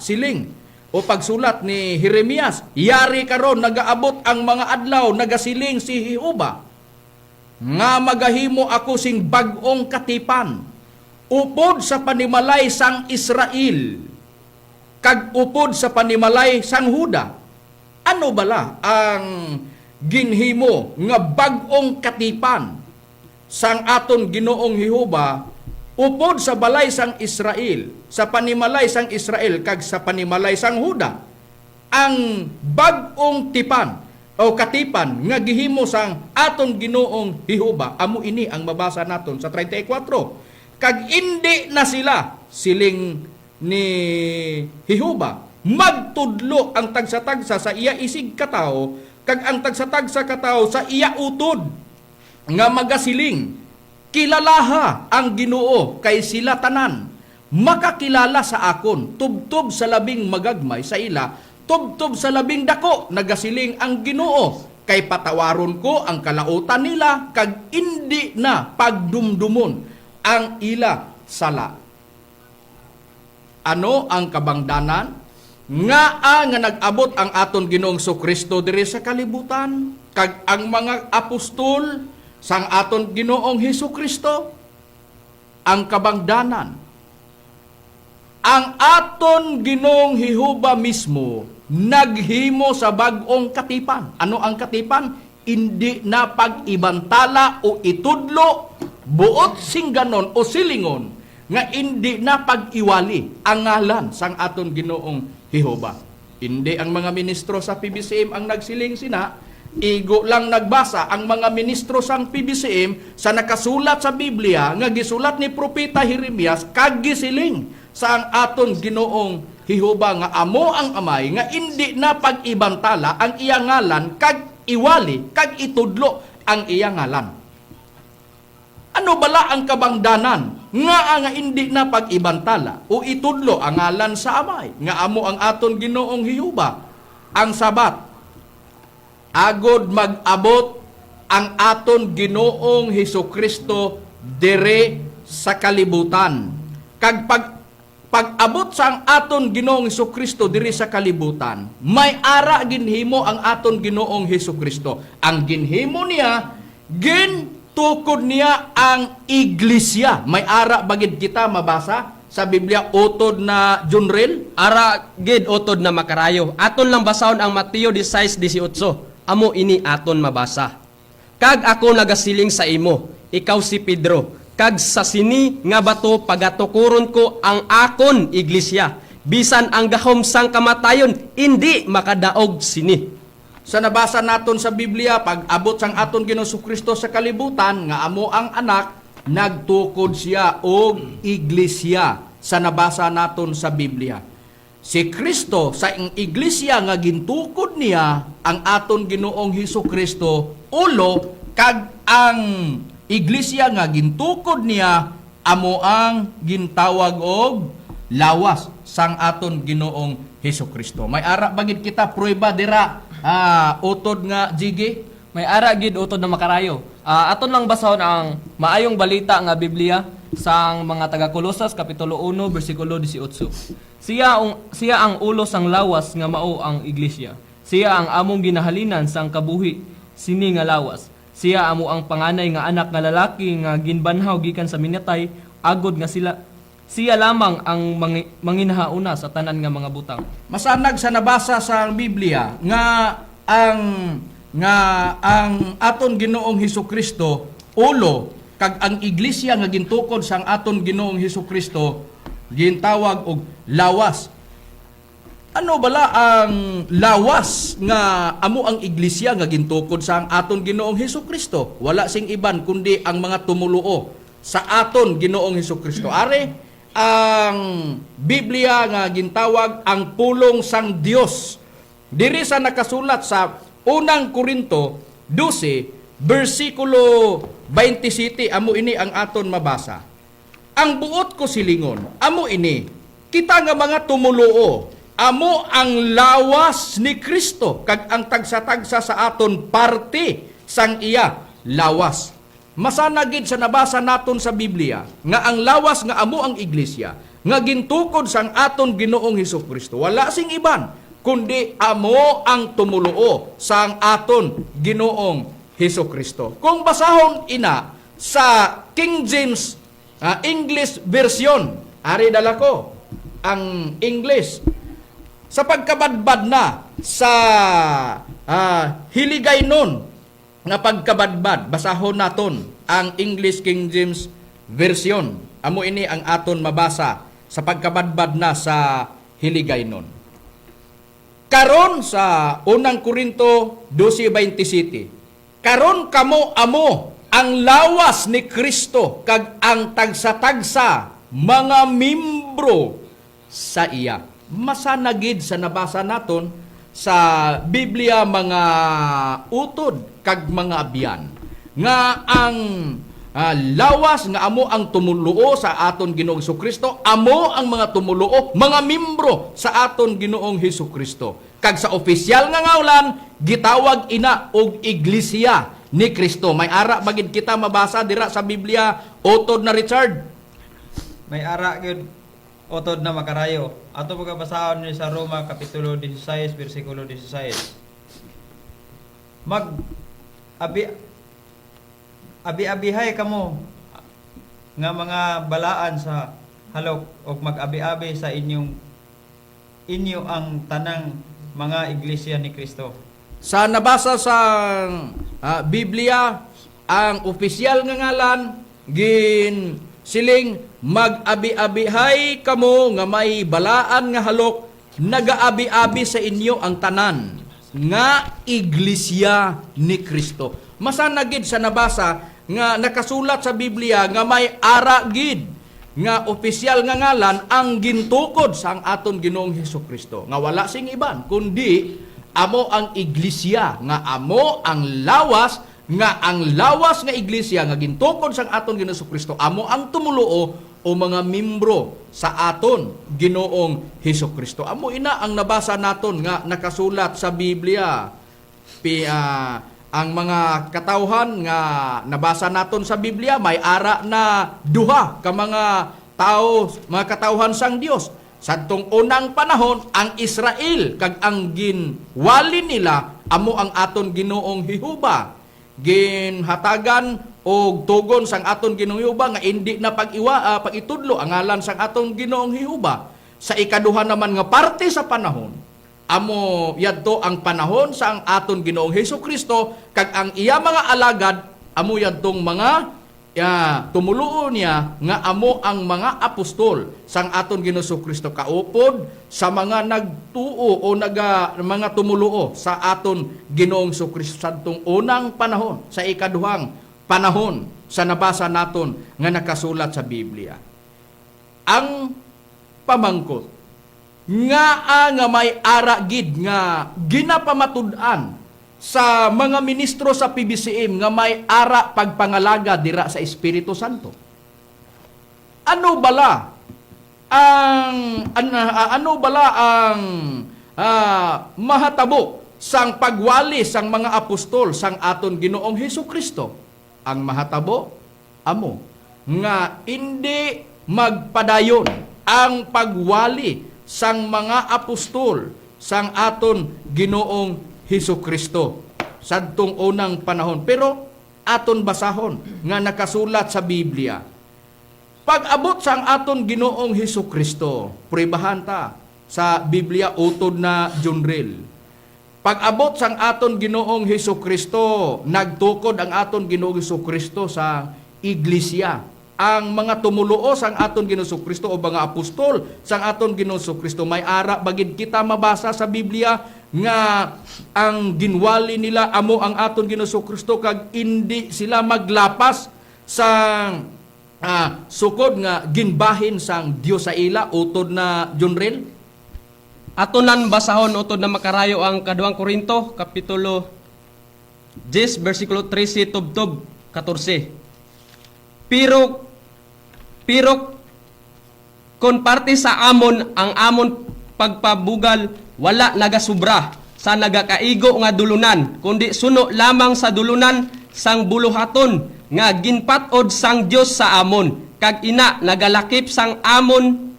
siling o pagsulat ni Jeremias, "Yari karon nagaabot ang mga adlaw, nagasiling si Jehova, nga magahimo ako sing bag-ong katipan upod sa panimalay sang Israel kag upod sa panimalay sang Huda." Ano bala ang ginhimo nga bag-ong katipan sang aton Ginoong Jehova Upod sa balay sang Israel, sa panimalay sang Israel kag sa panimalay sang Huda, ang bag-ong tipan o katipan nga gihimo sang aton Ginoong Jehova. Amo ini ang mabasa naton sa 34. Kag indi na sila, siling ni Jehova, magtudlo ang tagsa-tagsa sa iya isig katawo kag ang tagsa-tagsa katawo sa iya utod nga magasiling, "Kilalaha ang Ginoo," kay sila tanan makakilala sa akon, tubtob sa labing magagmay sa ila tubtob sa labing dako, nagasiling ang Ginoo, kay patawaron ko ang kalautan nila kag indi na pagdumdumon ang ila sala. Ano ang kabangdanan nga nga nag-abot ang aton Ginoong Kristo diri sa kalibutan kag ang mga apostol sang aton Ginoong Hesus Kristo? Ang kabangdanan, ang aton Ginoong Jehova mismo naghimo sa bag-ong katipan. Ano ang katipan? Hindi na pag-ibantala o itudlo, buot singganon o silingon nga hindi na pag-iwali ang ngalan sang aton Ginoong Jehova. Hindi ang mga ministro sa PBCM ang nagsiling sina, igo lang nagbasa ang mga ministro sang PBCM sa nakasulat sa Biblia nga gisulat ni Propeta Jeremias kag gisiling sa ang aton Ginoong Jehova nga amo ang Amay nga hindi na pag-ibantala ang iya ngalan kag iwali kag itudlo ang iya ngalan. Ano bala ang kabangdanan nga nga hindi na pag-ibantala o itudlo ang ngalan sa Amay nga amo ang aton Ginoong Jehova? Ang sabat, agod mag-abot ang aton Ginoong Hesus Kristo dire sa kalibutan. Kag pag-abot sa ang aton Ginoong Hesus Kristo diri sa kalibutan, may ara ginhimo ang aton Ginoong Hesus Kristo. Ang ginhimo niya, gintukod niya ang iglesia. May ara bagid kita mabasa sa Biblia, utod na Junrel? Ara gid, utod na Makarayo. Aton lang basahon ang Mateo 16:18. Amo ini aton mabasa. "Kag ako nagasiling sa imo, ikaw si Pedro, kag sa sini nga bato pagatukuron ko ang akon iglesia. Bisan ang gahom sang kamatayon indi makadaog sini." Sa nabasa naton sa Biblia, pag abot sang aton Ginoong Kristo sa kalibutan nga amo ang anak, nagtukod siya og iglesia sa nabasa naton sa Biblia. Si Kristo sa ing iglesia nga gintukod niya, ang aton Ginoong Hesus Kristo ulo kag ang iglesia nga gintukod niya amo ang gintawag og lawas sang aton Ginoong Hesus Kristo. May ara bagid kita prueba dira, utod nga Jigi? May ara gid, utod na Makarayo. Aton lang basahon ang Maayong Balita nga Biblia sang mga taga Kolosas kapitulo 1 bersikulo 18. Siya ang ulo sang lawas nga mao ang iglesia. Siya ang among ginahalinan sang kabuhi sini nga lawas. Siya amo ang panganay nga anak nga lalaki nga ginbanhaw gikan sa minatay, agod nga siya lamang ang manginahauna sa tanan nga mga butang. Masanag sa nabasa sa Biblia nga ang aton Ginoong Hesus Kristo ulo kag ang iglesia nga gintukod sang aton Ginoong Hesus Kristo gintawag og lawas. Ano bala ang lawas nga amo ang iglesia nga gintukod sa ang aton Ginoong Hesus Kristo? Wala sing iban kundi ang mga tumuluo sa aton Ginoong Hesus Kristo. Are ang Biblia nga gintawag ang pulong sang Dios. Diri sa nakasulat sa Unang Korinto 12 bersikulo 27, amo ini ang aton mabasa. Ang buot ko silingon, amo ini, kita nga mga tumuluo, amo ang lawas ni Kristo, kag ang tagsa-tagsa sa aton parte sang iya lawas. Masanagid sa nabasa naton sa Biblia, nga ang lawas nga amo ang iglesia, nga gintukod sang aton Ginoong Hesus Kristo, wala sing iban, kundi amo ang tumuluo sang aton Ginoong Hesus Kristo. Kung basahon ina sa King James English version, ari dala ko ang English. Sa pagkabadbad na sa hiligay nun nga pagkabadbad, basahon naton ang English King James Version. Amo ini ang aton mabasa sa pagkabadbad na sa hiligaynon. Karon sa Unang Korinto 12:27. Karon kamo amo ang lawas ni Kristo kag ang tagsa-tagsa mga membro sa iya. Masanagid sa nabasa naton sa Biblia, mga utod kag mga abyan, nga ang lawas nga amo ang tumuluo sa aton Ginoong Kristo, amo ang mga tumuluo, mga membro sa aton Ginoong Hesus Kristo. Kag sa opisyal nga ngawlan, gitawag ina og iglesia ni Kristo. May ara bagid kita mabasa dira sa Biblia, utod na Richard? May ara gyud, utod na Makarayo. Ato pagkabasahon ni sa Roma kapitulo 16 bersikulo 16. Mag abi abi-abihay kamo nga mga balaan sa halok og mag-abi-abi sa inyo ang tanang mga iglesia ni Kristo. Sa nabasa sa Biblia, ang opisyal nga ngalan gin siling mag-abi-abihay kamo nga may balaan nga halok, nagaabi-abi sa inyo ang tanan nga iglesia ni Kristo. Masanagid sa nabasa nga nakasulat sa Biblia nga may ara gid nga opisyal nga ngalan ang gintukod sa ang aton Ginoong Hesus Kristo nga wala sing iban kundi amo ang iglesia nga amo ang lawas, nga ang lawas nga iglesia nga gintukod sa aton Ginoong Hesus Kristo amo ang tumuluo o mga membro sa aton Ginoong Hesus Kristo. Amo ina ang nabasa naton nga nakasulat sa Biblia. Ang mga katawhan nga nabasa naton sa Biblia, may ara na duha ka mga tao, mga katawhan sang Dios. Sadtong unang panahon, ang Israel kag ang ginwali nila amo ang aton Ginoong Jehova. Ginhatagan og tugon sang aton Ginoong Jehova nga hindi na pag-itudlo ang ngalan sang aton Ginoong Jehova. Sa ikaduha naman nga parte sa panahon, amo yadto ang panahon sa ang aton Ginoong Hesus Kristo kag ang iya mga alagad amo yadtong mga tumuluo niya nga amo ang mga apostol sang aton Ginoong Hesus Kristo kaupod sa mga nagtuo o mga tumuluo sa aton Ginoong Hesus Kristo sadtong unang panahon, sa ikaduhang panahon sa nabasa naton nga nakasulat sa Biblia. Ang pamangkot, nga nga may ara gid nga ginapamatud-an sa mga ministro sa PBCM nga may ara pagpangalaga dira sa Espiritu Santo? Ano bala ang mahatabo sang pagwali sang mga apostol sang aton Ginoong Hesus Kristo? Ang mahatabo amo nga hindi magpadayon ang pagwali sang mga apostol sang aton Ginoong Hesus Kristo sadtong unang panahon. Pero aton basahon nga nakasulat sa Biblia. Pag-abot sang aton Ginoong Hesus Kristo, pruebahan ta sa Biblia, utod na Junril. Pag-abot sang aton Ginoong Hesus Kristo, nagtukod ang aton Ginoong Hesus Kristo sa iglesia. Ang mga tumuluo sang aton Ginoong Hesus Kristo o mga apostol sang aton Ginoong Hesus Kristo, may ara bagid kita mabasa sa Biblia nga ang ginwali nila amo ang aton Ginoong Hesus Kristo kag hindi sila maglapas sa sukod nga ginbahin sang Dios sa ila, utod na Junril? Ato nan basahon, utod na Makarayo, ang Kaduang Korinto kapitulo 10 bersikulo 13 tubtob 14. Pero kon parte sa amon, ang amon pagpabugal wala nagasubra sa nagakaigo nga dulunan, kundi suno lamang sa dulunan sang buluhaton nga ginpat-od sang Dios sa amon, kag ina nagalakip sang amon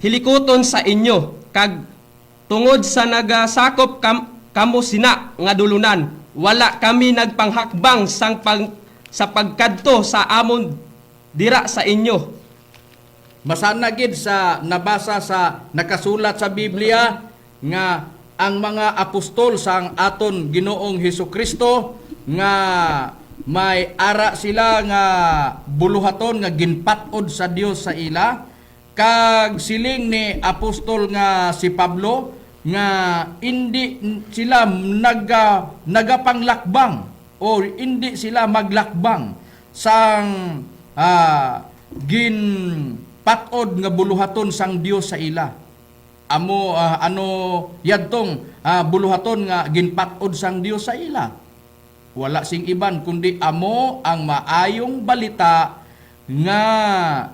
hilikuton sa inyo. Kag tungod sa nagasakop kamo sina nga dulunan, wala kami nagpanghakbang sa pagkadto sa amon dira sa inyo. Masana gid sa nabasa sa nakasulat sa Biblia nga ang mga apostol sang aton Ginoong Hesus Kristo nga May ara sila nga buluhaton nga ginpat-od sa Dios sa ila, kag siling ni apostol nga si Pablo nga hindi sila nagapanglakbang o hindi sila maglakbang sang ginpat-od nga buluhaton sang Dios sa ila. Amo ano yadtong buluhaton nga ginpat-od sang Dios sa ila? Wala sing iban kundi amo ang maayong balita nga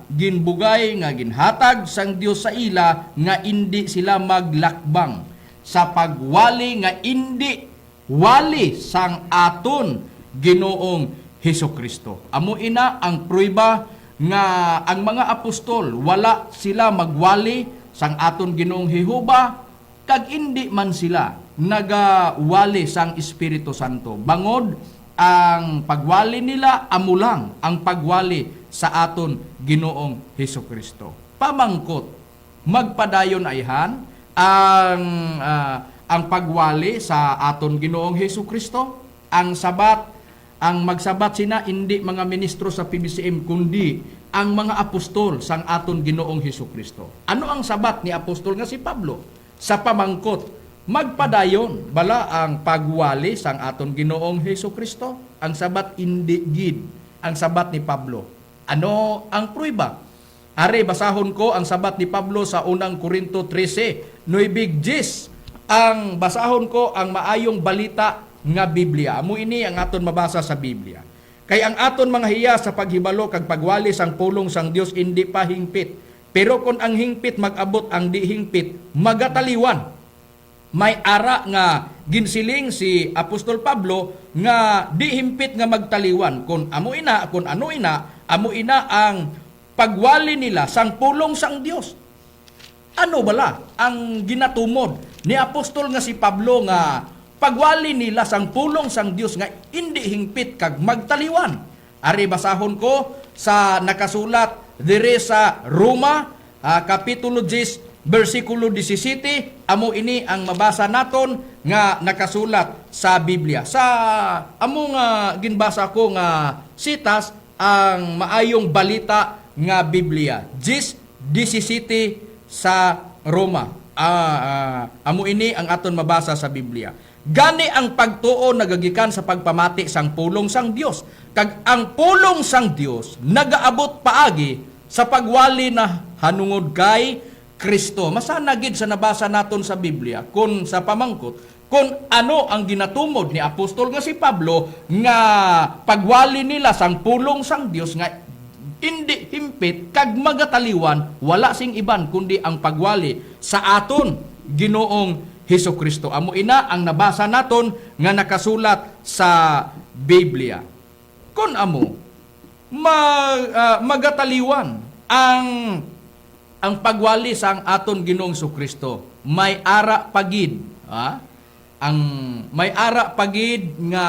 ginbugay nga ginhatag sang Dios sa ila nga indi sila maglakbang sa pagwali nga indi wali sang aton Ginoong Hesus Kristo. Amo ina ang prueba nga ang mga apostol wala sila magwali sang aton Ginoong Jehova kag indi man sila nagawali sang Espiritu Santo. Bangod ang pagwali nila amo lang ang pagwali sa aton Ginoong Hesus Kristo. Pamangkot, magpadayon ayhan ang pagwali sa aton Ginoong Hesus Kristo? Ang sabat, ang magsabat sina hindi mga ministro sa PBCM kundi ang mga apostol sang aton Ginoong Hesus Kristo. Ano ang sabat ni apostol nga si Pablo sa pamangkot, magpadayon bala ang pagwali sang aton Ginoong Hesus Kristo? Ang sabat, hindi gid. Ang sabat ni Pablo. Ano ang prueba? Are, basahon ko ang sabat ni Pablo sa Unang Korinto 13, 9:10. Ang basahon ko ang maayong balita nga Biblia. Amo ini ang aton mabasa sa Biblia. Kay ang aton mga hiya sa paghibalo kag pagwali sang pulong sang Dios indi pa hingpit. Pero kon ang hingpit mag-abot, ang di hingpit magataliwan. May ara nga ginsiling si Apostol Pablo nga di himpit nga magtaliwan kon amo ina, kon ano ina, amo ina ang pagwali nila sang pulong sang Dios. Ano bala ang ginatumod ni apostol nga si Pablo nga pagwali nila sang pulong sang Dios nga indi hingpit kag magtaliwan? Ari, basahon ko sa nakasulat dire sa Roma kapitulo 10 bersikulo 17. Amo ini ang mabasa naton nga nakasulat sa Biblia. Sa amo nga ginbasa ko nga sitas, ang maayong balita nga Biblia, 10:17 sa Roma. Amo ini ang aton mabasa sa Biblia. Gani ang pagtuo nagagikan sa pagpamati sang pulong sang Dios. Kag ang pulong sang Dios nagaabot paagi sa pagwali na hanungod kay Kristo. Masana gid sa nabasa naton sa Biblia kung sa pamangkot kung ano ang ginatumod ni apostol nga si Pablo nga pagwali nila sang pulong sang Dios nga indi himpit kag magataliwan, wala sing iban kundi ang pagwali sa aton Ginoong Hesus Kristo. Amo ina ang nabasa naton nga nakasulat sa Biblia. Kon amo, magataliwan ang pagwali sa ang aton Ginoong Kristo, may ara pagid ang may ara pagid nga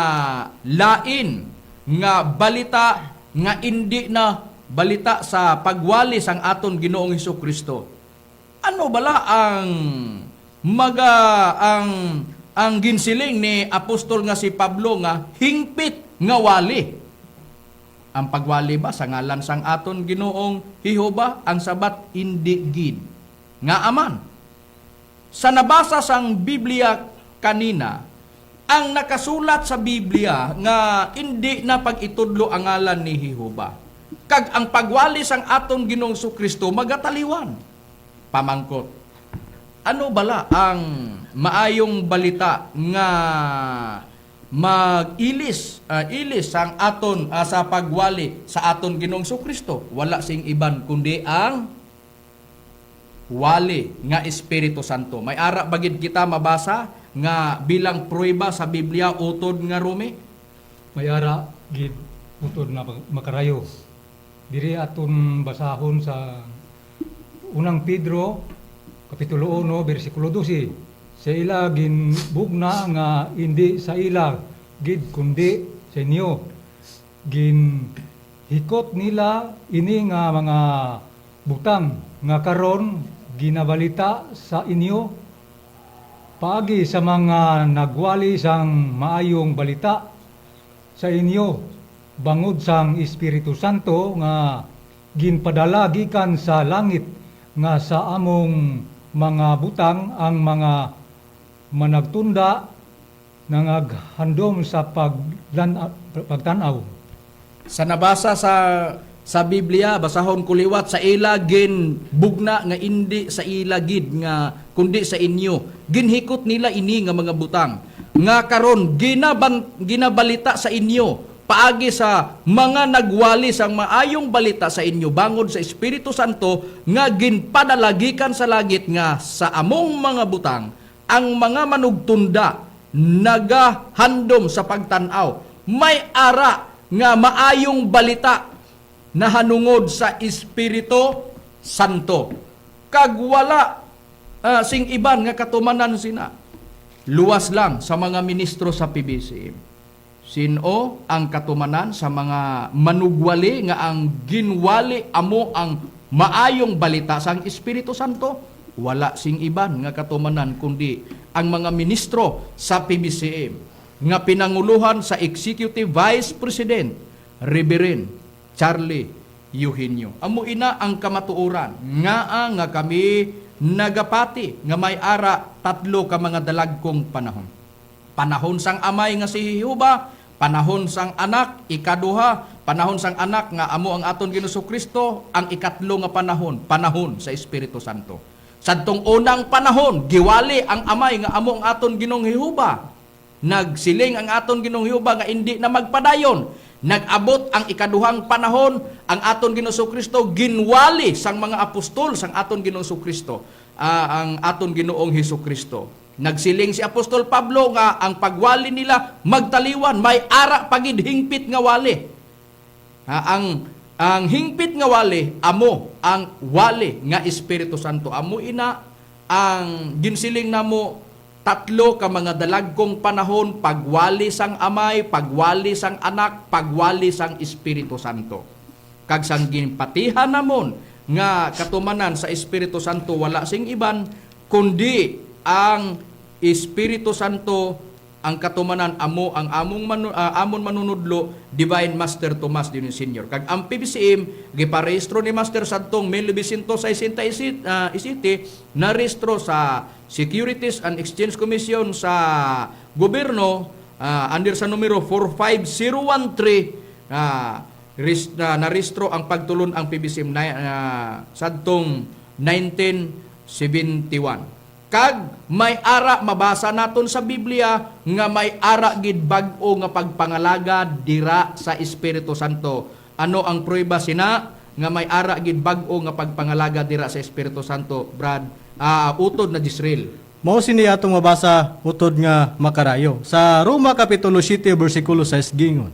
lain nga balita nga indi na balita sa pagwali sang aton Ginoong Hesus Kristo. Ano bala ang maga ang ginsiling ni apostol nga si Pablo nga hingpit nga wali? Ang pagwali ba sa ngalan sang aton Ginoong Jehova? Ang sabat, indi gid. Nga aman? Sa nabasa sang Biblia kanina, ang nakasulat sa Biblia nga hindi na pag-itudlo ang ngalan ni Jehova. Kag ang pagwali sang aton Ginoong Kristo magataliwan. Pamangkot, ano bala ang maayong balita nga mag-ilis ilis ang aton sa pagwali sa aton Ginoong Kristo? Wala sing iban kundi ang wali nga Espiritu Santo. May ara bagid kita mabasa nga bilang prueba sa Biblia, utod nga Rumi? May ara gid, utod na Makarayo. Diri aton basahon sa Unang Pedro kapitulo 1 bersikulo 12. Sa ila ginbugna nga indi sa ila gid kundi sa inyo. Gin hikot nila ini nga mga butang nga karon ginabalita sa inyo paagi sa mga nagwali sang maayong balita sa inyo. Bangod sang Espiritu Santo nga ginpadala gikan sa langit nga sa among mga butang ang mga managtunda nangaghandom sa pagtan-aw. Sa nabasa sa Biblia, basahon ko liwat, sa ila gin bugna nga indi sa ila gid nga kundi sa inyo. Ginhikot nila ini nga mga butang nga karon ginabalita sa inyo paagi sa mga nagwali sang maayong balita sa inyo bangod sa Espiritu Santo nga ginpadalagikan sa langit, nga sa among mga butang ang mga manugtunda nagahandom sa pagtan-aw. May ara nga maayong balita nahanungod sa Espiritu Santo. Kag wala sing iban nga katumanan sina. Luwas lang sa mga ministro sa PBCM. Sino ang katumanan sa mga manugwali nga ang ginwali amo ang maayong balita sang Espiritu Santo? Wala sing iban nga katumanan kundi ang mga ministro sa PBCM nga pinanguluhan sa Executive Vice President Reverend Charlie Eugenio. Amo ina ang kamatuoran nga nga kami nagapati nga may ara tatlo ka mga dalagkong panahon. Panahon sang amay nga si Jehova, panahon sang anak, ikaduha, panahon sang anak nga amo ang aton Ginoong Kristo, ang ikatlo nga panahon, panahon sa Espiritu Santo. Sadtong unang panahon, giwali ang amay nga amo ang aton Ginoong Jehova. Nagsiling ang aton Ginoong Jehova nga hindi na magpadayon. Nag-abot ang ikaduhang panahon, ang aton Ginoong Kristo ginwali sang mga apostol sang aton Ginoong Kristo, ang aton Ginoong Hesus Kristo. Nagsiling si Apostol Pablo nga ang pagwali nila magtaliwan, may ara pagid hingpit nga wali. Ha, ang hingpit nga wali amo ang wali nga Espiritu Santo. Amo ina ang ginsiling namo tatlo ka mga dalagkong panahon: pagwali sang amay, pagwali sang anak, pagwali sang Espiritu Santo. Kag sang ginpatihan namon nga katumanan sa Espiritu Santo, wala sing iban kundi ang Espiritu Santo. Ang katumanan amo ang amon manunudlo, Divine Master Tomas Dionisio Senior. Kag ang PBCM giparehistro ni Master sadtong 1967 narehistro sa Securities and Exchange Commission sa gobyerno under sa numero 45013, narehistro ang pagtulon ang PBCM na, sadtong 1971. Kag may ara mabasa naton sa Biblia nga may ara gid bag-o nga pagpangalaga dira sa Espiritu Santo. Ano ang prueba sina nga may ara gid bag-o nga pagpangalaga dira sa Espiritu Santo, Brad, utod na Jisrael? Mao sini atong mabasa, utod nga Makarayo. Sa Roma kapitulo 7 bersikulo 6, gingon: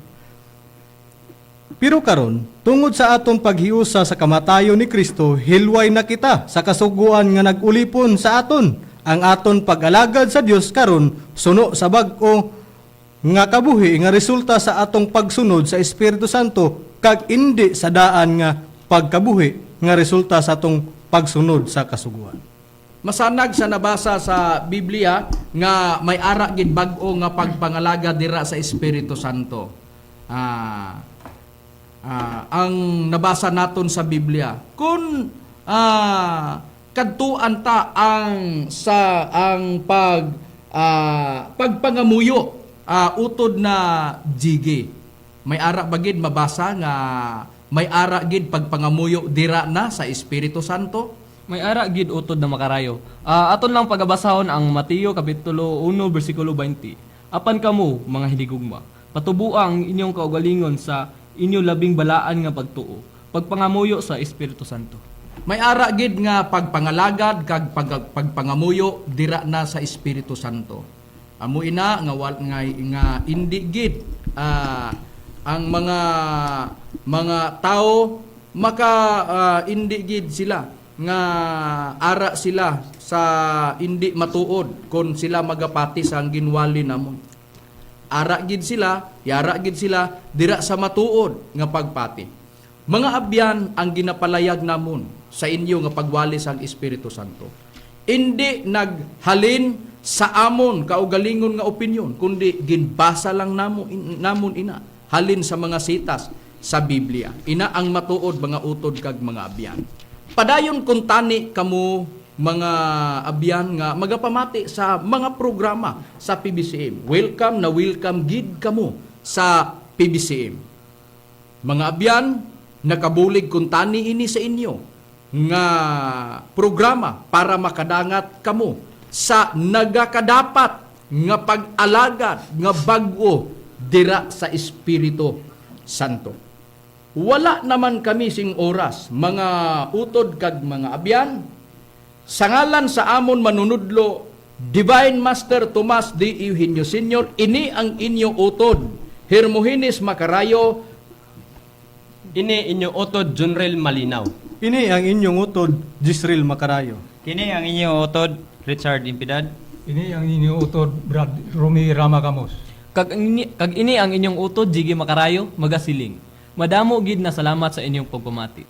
"Pero karon, tungod sa aton paghiusa sa kamatayon ni Kristo, hilway na kita sa kasuguan nga nag-ulipon sa aton. Ang aton pag-alagad sa Dios karon suno sa bag-o nga kabuhi nga resulta sa atong pagsunod sa Espiritu Santo kag indi sa daan nga pagkabuhi nga resulta sa atong pagsunod sa kasuguan." Masanag sa nabasa sa Biblia nga may ara gid bag-o nga pagpangalaga dira sa Espiritu Santo. Ang nabasa naton sa Biblia. Kung kadtuan ta ang sa ang pagpangamuyo, utod na Jigi. May ara ba gid mabasa nga may ara gid pagpangamuyo dira na sa Espiritu Santo? May ara gid, utod na Makarayo. Aton lang pagabasahon ang Mateo kapitulo 1 bersikulo 20. "Apan kamo, mga hinigugma, patubua ang inyong kaugalingon sa inyo labing balaan nga pagtuo, pagpangamuyo sa Espiritu Santo." May ara gid nga pagpangalagad kag pagpangamuyo dira na sa Espiritu Santo. Amo ina nga nga indi gid ang mga tao maka indi gid sila nga ara sila sa indi matuod kon sila magapati sa ginwali namon. Ara gid sila, yara gid sila dira sa matuod nga pagpati. Mga abyan, ang ginapalayag namon sa inyo nga pagwali sang Espiritu Santo, indi naghalin sa amon kaugalingon nga opinyon, kundi ginbasa lang namon ina. halin sa mga sitas sa Biblia. Ina ang matuod, mga utod kag mga abyan. Padayon kuntani kamo, mga abyan, nga magapamati sa mga programa sa PBCM. Welcome na welcome gid kamo sa PBCM. Mga abyan, nakabulig kuntani ini sa inyo nga programa para makadangat kamo sa nagakadapat nga pag-alagad nga bag-o dira sa Espiritu Santo. Wala naman kami sing oras, mga utod kag mga abyan. Sa ngalan sa amon manunudlo, Divine Master Tomas D. Eugenio Sr., ini ang inyo utod, Hermogenes Macarayo. Ini inyo utod Junrel Malinaw. Ini ang inyong utod, Jisreel Macarayo. Kini ang inyong utod, Richard Impidad. Ini ang inyong utod, Brad Romy Rama Camos. Kag ini ang inyong utod Jiggy Makarayo magasiling. Madamo gid na salamat sa inyong pagpamati.